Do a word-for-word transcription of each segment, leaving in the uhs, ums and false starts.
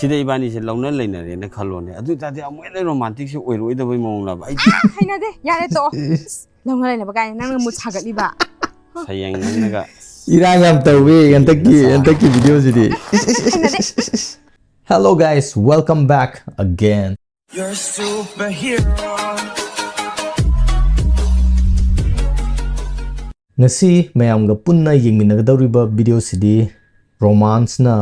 ꯁꯤꯗ ꯏꯕꯥꯅꯤꯁꯦ ꯂꯧꯅ ꯂꯩꯅꯔꯦꯅ ꯈꯜꯂꯣꯅꯦ, ꯑꯗꯨ ꯑꯣꯏꯇꯥꯔꯗꯤ ꯑꯃꯨꯛ ꯍꯦꯟꯅ ꯔꯣꯃꯥꯟꯇꯤꯛꯁꯦ ꯑꯣꯏꯔꯣꯏꯗꯕꯩ ꯃꯑꯣꯡꯂꯕ? ꯑꯩꯗꯤ ꯑꯥ, ꯍꯩꯅꯗꯦ꯫ ꯌꯥꯔꯦ, ꯇꯣꯛꯑꯣ꯫ ꯏꯁ, ꯂꯧꯅ ꯂꯩꯅꯕ ꯀꯥꯏꯅ ꯅꯪꯅ ꯃꯨꯠ ꯁꯥꯒꯠꯂꯤꯕ꯫ ꯁꯌꯦꯡ ꯅꯪꯅꯒ ꯏꯔꯥꯡ ꯌꯥꯝ ꯇꯧꯋꯦ ꯍꯟꯗꯛꯀꯤ, ꯍꯟꯗꯛꯀꯤ ꯚꯤꯗꯤꯑꯣꯁꯤꯗꯤ꯫ ꯍꯩꯅꯗꯦ꯫ Hello guys, welcome back again. You're a superhero. ꯉꯁꯤ ꯃꯌꯥꯝꯒ ꯄꯨꯟꯅ ꯌꯦꯡꯃꯤꯟꯅꯒꯗꯧꯔꯤꯕ ꯚꯤꯗꯤꯑꯣꯁꯤꯗꯤ ꯔꯣꯃꯥꯟꯁꯅ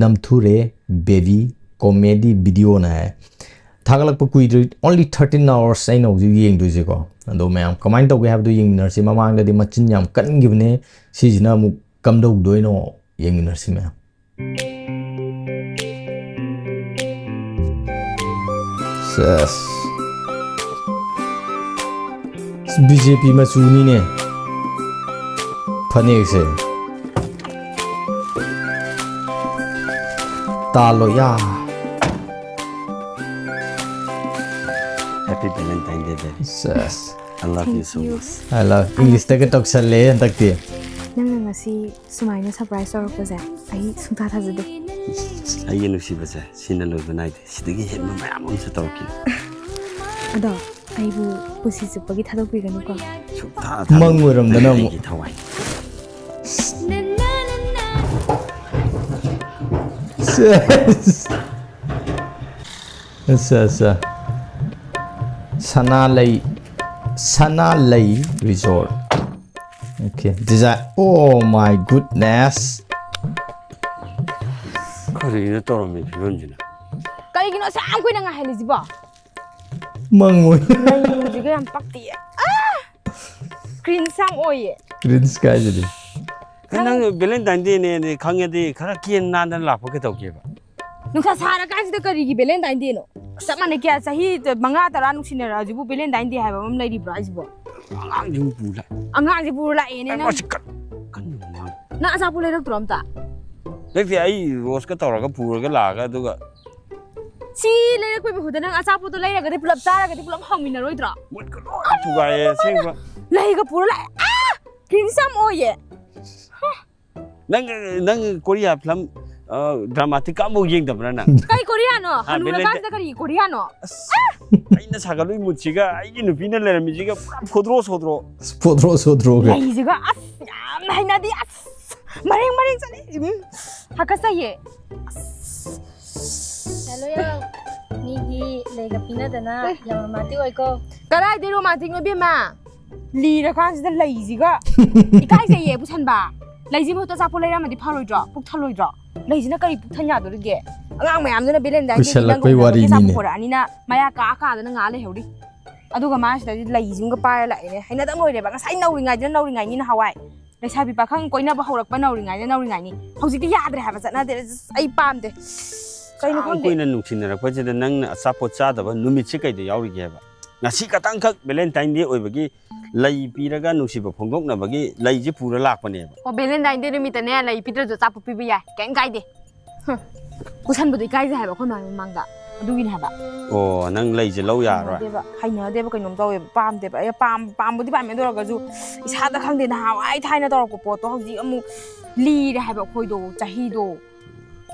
ꯅꯝꯊꯨꯔꯦ ꯕꯦꯕꯤ ꯀꯣꯃꯦꯗꯤ ꯚꯤꯗꯤꯑꯣꯅ ꯍꯥꯏ꯫ ꯊꯥꯒꯠꯂꯛꯄ ꯀꯨꯏꯗ꯭ꯔꯤ, only thirteen hours ꯑꯩꯅ ꯍꯧꯖꯤꯛ ꯌꯦꯡꯗꯣꯏꯁꯦꯀꯣ꯫ ꯑꯗꯣ ꯃꯌꯥꯝ ꯀꯃꯥꯏꯅ ꯇꯧꯒꯦ ꯍꯥꯏꯕꯗꯨ ꯌꯦꯡꯃꯤꯟꯅꯔꯁꯤ꯫ ꯃꯃꯥꯡꯗꯗꯤ ꯃꯆꯤꯟ ꯌꯥꯝ ꯀꯟꯈꯤꯕꯅꯦ, ꯁꯤꯁꯤꯅ ꯑꯃꯨꯛ ꯀꯝꯗꯧꯗꯣꯏꯅꯣ ꯌꯦꯡꯃꯤꯟꯅꯔꯁꯤ ꯃꯌꯥꯝ꯫ ꯁꯦꯁ꯫ ꯕꯤ ꯖꯦ ꯄꯤ ꯃꯆꯨꯅꯤꯅꯦ ꯐꯅꯦꯛꯁꯦ꯫ ꯇꯥꯜꯂꯣ ꯌꯥ꯫ Happy Valentine Day, baby. ꯁꯦꯁ꯫ I love you so much. I love, ꯏꯪꯂꯤꯁꯇꯒ ꯇꯧꯁꯜꯂꯦ ꯍꯟꯗꯛꯇꯤ꯫ ꯅꯪꯅ ꯉꯁꯤ ꯁꯨꯃꯥꯏꯅ ꯁꯔꯄ꯭ꯔꯥꯏꯁ ꯇꯧꯔꯛꯄꯁꯦ ꯑꯩ ꯁꯨꯡꯊꯥ ꯊꯥꯖꯗꯦ꯫ ꯑꯩꯒꯤ ꯅꯨꯡꯁꯤꯕꯁꯦ ꯁꯤꯅ ꯂꯣꯏꯕ ꯅꯥꯏꯗꯦ꯫ ꯁꯤꯗꯒꯤ ꯍꯦꯟꯕ ꯃꯌꯥꯝ ꯑꯃꯁꯨ ꯇꯧꯔꯛꯈꯤꯅꯤ꯫ ꯑꯗꯣ ꯑꯩꯕꯨ ꯄꯨꯟꯁꯤ ꯆꯨꯞꯄꯒꯤ ꯊꯥꯗꯣꯛꯄꯤꯒꯅꯨꯀꯣ꯫ ꯁꯨꯛꯊꯥ ꯊꯥꯗꯣꯛꯑꯣꯏ꯫ ꯃꯪ ꯑꯣꯏꯔꯝꯗꯅ ꯑꯃꯨꯛ꯫ ꯑꯩꯒꯤ ꯊꯋꯥꯏ꯫ ꯁꯦꯁ꯫ ꯑꯠꯆꯥ, ꯑꯠꯆꯥ꯫ ꯁꯅꯥꯂꯩ, ꯁꯅꯥꯂꯩ resort꯫ Okay, design. Oh my goodness. ꯀꯔꯤꯅꯣ ꯇꯧꯔꯝꯃꯤ ꯐꯤꯕꯝꯁꯤꯅ? ꯀꯔꯤꯒꯤꯅꯣ ꯑꯁꯨꯛ ꯌꯥꯝ ꯀꯨꯏꯅ ꯉꯥꯏꯍꯜꯂꯤꯁꯤꯕꯣ? ꯃꯪꯉꯣꯏ꯫ ꯃꯩꯁꯤꯒ ꯌꯥꯝ ꯄꯛꯇꯤꯌꯦ꯫ ꯑꯥ! Cringe ꯌꯥꯝ ꯑꯣꯏꯌꯦ꯫ Cringe ꯀꯥꯏꯁꯤꯗꯤ꯫ ꯅꯪ Valentine Day ꯅꯦꯅꯦ ꯈꯪꯉꯗꯤ ꯈꯔ ꯀꯦꯟ ꯅꯥꯟꯗꯅ ꯂꯥꯛꯄ ꯀꯩꯗꯧꯒꯦꯕ? ꯅꯨꯡꯁꯥ ꯁꯥꯔꯀꯥꯟꯁꯤꯗ ꯀꯔꯤꯒꯤ Valentine Day ꯅꯣ? ꯆꯞ ꯃꯥꯟꯅꯩ, ꯀꯌꯥ ꯆꯍꯤ ꯃꯉꯥ ꯇꯔꯥ ꯅꯨꯡꯁꯤꯅꯔꯛꯑꯁꯤꯕꯨ Valentine Day ꯍꯥꯏꯕ ꯑꯃ ꯂꯩꯔꯤꯕ꯭ꯔꯣ ꯍꯥꯏꯁꯤꯕꯣ? ꯑꯉꯥꯡꯁꯤꯕꯨ ꯄꯨ ꯂꯥꯛꯑꯦ꯫ ꯑꯉꯥꯡꯁꯤ ꯄꯨꯔ ꯂꯥꯛꯑꯦꯅꯦ ꯑꯩ ꯅꯪ꯫ ꯃꯁꯤ ꯀꯟ-, ꯀꯟꯅ ꯉꯥꯡ-, ꯅꯪ ꯑꯆꯥꯄꯣꯠ ꯂꯩꯔꯛꯇ꯭ꯔꯣ ꯑꯝꯇ? ꯂꯩꯔꯛꯇꯦ, ꯑꯩ ꯔꯣꯁꯀ ꯇꯧꯔꯒ ꯄꯨꯔꯒ ꯂꯥꯛꯑꯒ ꯑꯗꯨꯒ ꯁꯤ ꯂꯩꯔꯛꯄꯩ ꯃꯍꯨꯠꯇ ꯅꯪ ꯑꯆꯥꯄꯣꯠꯇꯣ ꯂꯩꯔꯒꯗꯤ ꯄꯨꯂꯞ ꯆꯥꯔꯒꯗꯤ ꯄꯨꯂꯞ ꯍꯧꯃꯤꯟꯅꯔꯣꯏꯗ꯭ꯔꯣ? ꯃꯨꯠꯀ ꯂꯣꯏ ꯊꯨꯒꯥꯏꯌꯦ ꯑꯁꯦꯡꯕ꯫ ꯂꯩꯒ ꯄꯨꯔ ꯂꯥꯛꯑꯦ꯫ ꯑꯥ! Cringe ꯌꯥꯝ ꯑꯣꯏꯌꯦ꯫ ꯅꯪ, ꯅꯪ ꯀꯣꯔꯤꯌꯥ ꯐꯤꯂꯝ, ꯗ꯭ꯔꯃꯥꯇꯤꯛꯀ ꯑꯃꯐꯥꯎ ꯌꯦꯡꯗꯕ꯭ꯔꯥ ꯅꯪ? ꯀꯩ ꯀꯣꯔꯤꯌꯥꯅꯣ? ꯍꯥ, ꯍꯅꯨꯔꯀꯥꯟꯁꯤꯗ ꯀꯔꯤ ꯀꯣꯔꯤꯌꯥꯅꯣ? ꯑꯁ, ꯑꯩꯅ ꯁꯥꯒꯠꯂꯨꯏ ꯃꯨꯠꯁꯤꯒ ꯑꯩꯒꯤ ꯅꯨꯄꯤꯅ ꯂꯩꯔꯝꯃꯤꯁꯤꯒ ꯄꯨꯔꯥ ꯐꯣꯗ꯭ꯔꯣ ꯁꯣꯗ꯭ꯔꯣ꯫ ꯐꯣꯗ꯭ꯔꯣ ꯁꯣꯗ꯭ꯔꯣꯒ꯫ ꯂꯩꯁꯤꯒ ꯑꯁ ꯌꯥꯝꯅ ꯍꯩꯅꯗꯦ꯫ ꯑꯁ, ꯃꯔꯦꯡ ꯃꯔꯦꯡ ꯆꯠꯂꯦ꯫ ꯎꯝ, ꯍꯥꯀꯠꯆꯩꯌꯦ꯫ ꯆꯠꯂꯣ ꯌꯥ꯫ ꯃꯤꯒꯤ ꯂꯩꯒ ꯄꯤꯅꯗꯅ ꯌꯥꯝ ꯔꯣꯃꯥꯟꯇꯤꯛ ꯑꯣꯏꯀꯣ꯫ ꯀꯗꯥꯏꯗꯩ ꯔꯣꯃꯥꯟꯇꯤꯛꯅꯣ ꯏꯕꯦꯝꯃ? ꯂꯤꯔꯀꯥꯟꯁꯤꯗ ꯂꯩꯁꯤꯒ꯫ ꯏꯀꯥꯏꯖꯩꯌꯦ ꯄꯨꯁꯟꯕ꯫ ꯂꯩꯁꯤ ꯃꯍꯨꯠꯇ ꯑꯆꯥꯄꯣꯠ ꯂꯩꯔꯝꯃꯗꯤ ꯐꯔꯣꯏꯗ꯭ꯔꯣ? ꯄꯨꯛ ꯊꯜꯂꯣꯏꯗ꯭ꯔꯣ? ꯂꯩꯁꯤꯅ ꯀꯔꯤ ꯄꯨꯛ ꯊꯟ ꯌꯥꯗꯣꯔꯤꯒꯦ? ꯑꯉꯥꯡ ꯃꯌꯥꯝꯗꯨꯅ ꯕꯦꯂꯦꯟꯗꯥꯏꯟ ꯗꯦꯒꯤ ꯅꯪ ꯀꯨꯏꯁꯜꯂꯛꯄꯩ ꯎꯅꯕꯒꯤ ꯑꯆꯥꯄꯣꯠ ꯋꯥꯔꯤꯅꯤꯅꯦ꯫ ꯄꯨꯔꯛꯑꯅꯤꯅ ꯃꯌꯥ ꯀꯥ ꯀꯥꯗꯅ ꯉꯥ ꯂꯩꯍꯧꯔꯤ꯫ ꯑꯗꯨꯒ ꯃꯥꯁꯤꯗꯗꯤ ꯂꯩꯁꯤꯡꯒ ꯄꯥꯏꯔ ꯂꯥꯛꯑꯦꯅꯦ꯫ ꯍꯩꯅꯗꯕ ꯂꯣꯏꯔꯦꯕ꯫ ꯉꯁꯥꯏ ꯅꯧꯔꯤꯉꯩꯗꯨꯅ ꯅꯧꯔꯤꯉꯩꯅꯤ ꯅꯍꯥꯟꯋꯥꯏ꯫ ꯂꯩꯁꯥꯕꯤ ꯄꯥꯈꯪ ꯀꯣꯏꯅꯕ ꯍꯧꯔꯛꯄ ꯅꯧꯔꯤꯉꯩꯗ ꯅꯧꯔꯤꯉꯩꯅꯤ꯫ ꯍꯧꯖꯤꯛꯇꯤ ꯌꯥꯗ꯭ꯔꯦ ꯍꯥꯏꯕ, ꯆꯠꯅꯗꯦ꯫ ꯑꯁ, ꯑꯩ ꯄꯥꯝꯗꯦ꯫ ꯀꯩꯅꯣ ꯌꯥꯝ ꯈꯪꯗꯦ꯫ ꯀꯨꯏꯅ ꯅꯨꯡꯁꯤꯅꯔꯛꯄꯁꯤꯗ ꯅꯪꯅ ꯑꯆꯥꯄꯣꯠ ꯆꯥꯗꯕ ꯅꯨꯃꯤꯠꯁꯤ ꯀꯩꯗ ꯌꯥꯎꯔꯤꯒꯦ ꯍꯥꯏꯕ? ꯉꯁꯤ ꯈꯇꯪꯈꯛ ꯚꯦꯂꯦꯟꯇꯥꯏꯟ ꯗꯦ ꯑꯣꯏꯕꯒꯤ ꯂꯩ ꯄꯤꯔꯒ ꯅꯨꯡꯁꯤꯕ ꯐꯣꯡꯗꯣꯛꯅꯕꯒꯤ ꯂꯩꯁꯤ ꯄꯨꯔ ꯂꯥꯛꯄꯅꯦꯕ꯫ ꯑꯣ, ꯚꯦꯂꯦꯟꯇꯥꯏꯟ ꯗꯦ ꯅꯨꯃꯤꯠꯇꯅꯦ ꯂꯩ ꯄꯤꯗ꯭ꯔꯁꯨ ꯑꯆꯥꯄꯣꯠ ꯄꯤꯕ ꯌꯥꯏ, ꯀꯩꯝ ꯀꯥꯏꯗꯦ꯫ ꯍꯝ꯫ ꯄꯨꯁꯟꯕꯗꯣ ꯏꯀꯥꯏꯖꯩ ꯍꯥꯏꯕ ꯑꯩꯈꯣꯏ ꯃꯥꯒꯤ ꯃꯃꯥꯡꯗ꯫ ꯑꯗꯨꯒꯤꯅꯦ ꯍꯥꯏꯕ꯫ ꯑꯣ, ꯅꯪ ꯂꯩꯁꯦ ꯂꯧ ꯌꯥꯔꯔꯣꯏ? ꯍꯩꯅꯗꯦꯕ, ꯍꯩꯅꯗꯦꯕ, ꯀꯩꯅꯣꯝ ꯇꯧꯋꯦꯕ, ꯄꯥꯝꯗꯦꯕ꯫ ꯑꯩ ꯄꯥꯝ-, ꯄꯥꯝꯕꯨꯗꯤ ꯄꯥꯝꯃꯦ, ꯑꯗꯨ ꯑꯣꯏꯔꯒꯁꯨ ꯏꯁꯥꯗ ꯈꯪꯗꯦ, ꯅꯍꯥꯟꯋꯥꯏ ꯊꯥꯏꯅ ꯇꯧꯔꯛꯄ ꯄꯣꯠꯇꯣ ꯍꯧꯖꯤꯛ ꯑꯃꯨꯛ ꯂꯤꯔꯦ ꯍꯥꯏꯕ ꯑꯩꯈꯣꯏꯗꯣ, ꯆꯍꯤꯗꯣ꯫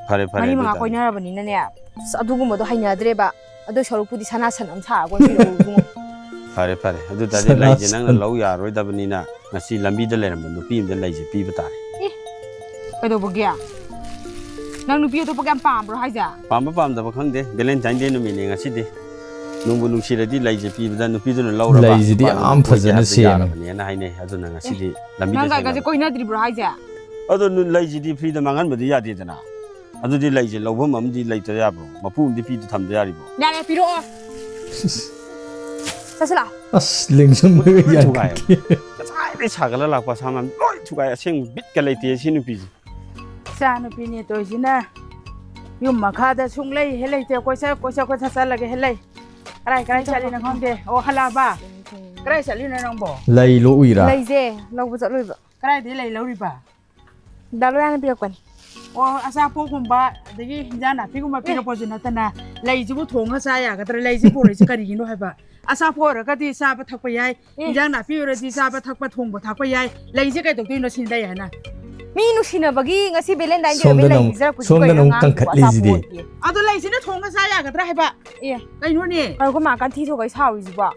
ꯐꯔꯦ, ꯐꯔꯦ, ꯃꯔꯤ ꯑꯗꯨ ꯃꯉꯥ ꯇꯥꯔꯗꯤ꯫ ꯀꯣꯏꯅꯔꯕꯅꯤꯅꯅꯦ, ꯑꯁ, ꯑꯗꯨꯒꯨꯝꯕꯗꯣ ꯍꯩꯅꯗ꯭ꯔꯦꯕ꯫ ꯑꯗꯨ ꯁꯔꯨꯛꯄꯨꯗꯤ ꯁꯅꯥ ꯁꯟ ꯑꯃ ꯁꯥꯔꯒ ꯑꯣꯏꯅ ꯄꯤꯔꯛꯎ ꯏꯕꯨꯡꯉꯣ꯫ ꯐꯔꯦ, ꯐꯔꯦ, ꯑꯗꯨ ꯇꯥꯔꯗꯤ ꯁꯅꯥ ꯂꯩꯁꯦ ꯅꯪꯅ ꯁꯟ꯫ ꯂꯧ ꯌꯥꯔꯔꯣꯏꯗꯕꯅꯤꯅ ꯉꯁꯤ ꯂꯝꯕꯤꯗ ꯂꯩꯔꯝꯕ ꯅꯨꯄꯤ ꯑꯃꯗ ꯂꯩꯁꯦ ꯄꯤꯕ ꯇꯥꯔꯦ꯫ ꯑꯦ, ꯀꯩꯗꯧꯕꯒꯤ? ꯅꯪ ꯅꯨꯄꯤ ꯑꯇꯣꯞꯄꯒ ꯌꯥꯝ ꯄꯥꯝꯕ꯭ꯔꯣ ꯍꯥꯏꯁꯦ? ꯄꯥꯝꯕ ꯄꯥꯝꯗꯕ ꯈꯪꯗꯦ, ꯚꯦꯂꯦꯟꯇꯥꯏꯟ ꯗꯦ ꯅꯨꯃꯤꯠꯅꯦ ꯉꯁꯤꯗꯤ꯫ ꯅꯨꯡꯕꯨ ꯅꯨꯡꯁꯤꯔꯗꯤ ꯂꯩꯁꯦ ꯄꯤꯕꯗ ꯅꯨꯄꯤꯗꯨꯅ ꯂꯧꯔꯕ ꯂꯩꯁꯤꯗꯤ ꯅꯨꯄꯥꯗꯨꯅ ꯌꯥꯝ ꯑꯣꯏꯒꯦ ꯐꯖꯅ ꯍꯥꯏꯕꯗ ꯁꯦꯝꯃꯦ꯫ ꯌꯥꯔꯕꯅꯦꯅ ꯍꯥꯏꯅꯩ꯫ ꯑꯗꯨꯅ ꯉꯁꯤꯗꯤ ꯂꯝꯕꯤꯗ ꯅꯪ ꯒꯥꯏꯒꯁꯦ ꯊꯦꯡꯅꯕ꯫ ꯀꯣꯏꯅꯗ꯭ꯔꯤꯕ꯭ꯔꯣ ꯍꯥꯏꯁꯦ? ꯑꯗꯣ ꯅꯨ-, ꯂꯩꯁꯤꯗꯤ ꯐ꯭ꯔꯤꯗ ꯃꯥꯡꯍꯟꯕꯗꯤ ꯌꯥꯗꯦꯗꯅ꯫ ꯑꯗꯨꯗꯤ ꯂꯩꯁꯦ ꯂꯧꯐꯝ ꯑꯃꯗꯤ ꯂꯩꯇ ꯌꯥꯕ꯭ꯔꯣ? ꯃꯄꯨ ꯑꯃꯗꯤ ꯄꯤꯗ ꯊꯝꯗ ꯌꯥꯔꯤꯕ꯭ꯔꯣ? ꯌꯥꯔꯦ, ꯄꯤꯔꯛꯑꯣ꯫ ꯆꯠꯁꯤ ꯂꯥꯛꯑꯣ꯫ ꯑꯁ, ꯂꯦꯡꯖꯨꯝ ꯂꯣꯏ ꯌꯥꯟꯊꯠꯈꯤ꯫ ꯊꯨꯒꯥꯏ꯫ ꯉꯁꯥꯏꯗꯩ ꯁꯥꯒꯠꯂ ꯂꯥꯛꯄ ꯑꯁꯥ ꯃꯌꯥꯝ ꯂꯣꯏ ꯊꯨꯒꯥꯏ꯫ ꯑꯁꯦꯡꯕ ꯕꯤꯠꯀ ꯂꯩꯇꯦ ꯁꯤ ꯅꯨꯄꯤꯁꯦ꯫ ꯏꯆꯥ ꯅꯨꯄꯤꯅꯦ ꯇꯧꯔꯤꯁꯤꯅ꯫ ꯌꯨꯝ ꯃꯈꯥꯗ ꯁꯨꯡꯂꯩ ꯍꯦꯛ ꯂꯩꯇꯦ꯫ ꯀꯣꯏꯆꯠ, ꯀꯣꯏꯆꯠ, ꯀꯣꯏꯆꯠ ꯆꯠꯂꯒꯦ ꯍꯦꯛ ꯂꯩ꯫ ꯀꯔꯥꯏ, ꯀꯔꯥꯏ ꯆꯠꯂꯤꯅꯣ ꯈꯪꯗꯦ꯫ ꯑꯣ, ꯍꯜꯂꯛꯑꯕ? ꯀꯔꯥꯏ ꯆꯠꯂꯤꯅꯣ ꯅꯪꯕꯣ? ꯂꯩ ꯂꯣꯛꯎꯏꯔꯥ? ꯂꯩꯁꯦ ꯂꯧꯕ ꯆꯠꯂꯨꯏꯕ꯫ ꯀꯗꯥꯏꯗꯩ ꯂꯩ ꯂꯧꯔꯤꯕ? ꯗꯥ ꯂꯣꯌꯥꯅ ꯄꯤꯔꯛꯄꯅꯤ꯫ ꯑꯣ, ꯑꯆꯥꯄꯣꯠꯀꯨꯝꯕ ꯑꯗꯒꯤ ꯍꯤꯟꯖꯥꯡ ꯅꯥꯄꯤꯒꯨꯝꯕ ꯑꯦ꯫ ꯄꯤꯔꯛꯄꯁꯨ ꯅꯠꯇꯅ ꯂꯩꯁꯤꯕꯨ ꯊꯣꯡꯉ ꯆꯥ ꯌꯥꯒꯗ꯭ꯔꯥ? ꯂꯩꯁꯤ ꯄꯨꯔꯛꯏꯁꯤ ꯀꯔꯤꯒꯤꯅꯣ ꯍꯥꯏꯕ? ꯑꯆꯥꯄꯣꯠ ꯑꯣꯏꯔꯒꯗꯤ ꯆꯥꯕ ꯊꯛꯄ ꯌꯥꯏ, ꯑꯦ꯫ ꯍꯤꯟꯖꯥꯡ ꯅꯥꯄꯤ ꯑꯣꯏꯔꯗꯤ ꯆꯥꯕ ꯊꯛꯄ ꯊꯣꯡꯕ ꯊꯥꯛꯄ ꯌꯥꯏ, ꯂꯩꯁꯤ ꯀꯩꯗꯧꯗꯣꯏꯅꯣ ꯁꯤꯅꯤ ꯂꯩ ꯍꯥꯏꯅ? ꯃꯤ ꯅꯨꯡꯁꯤꯅꯕꯒꯤ ꯉꯁꯤ Valentine's Day ꯁꯣꯝꯗ ꯑꯣꯏꯕꯩ ꯂꯩ ꯅꯃꯨꯛ- ꯄꯤꯖꯔꯛꯄꯁꯤꯕꯨ ꯁꯣꯝꯗ ꯀꯩꯅꯣ ꯅꯃꯨꯛ ꯉꯥꯡꯉꯤꯕ ꯀꯟꯈꯠꯂꯤꯁꯤꯗꯤ꯫ ꯑꯆꯥꯄꯣꯠ ꯑꯣꯏꯌꯦ꯫ ꯑꯗꯣ ꯂꯩꯁꯤꯅ ꯊꯣꯡꯉ ꯆꯥ ꯌꯥꯒꯗ꯭ꯔꯥ ꯍꯥꯏꯕ? ꯑꯦ ꯀꯩꯅꯣꯅꯦ? ꯀꯔꯤꯒꯨꯝꯕ ꯀꯟꯊꯤ ꯊꯣꯛꯈꯩ ꯁꯥꯎꯔꯤꯁꯤꯕꯣ?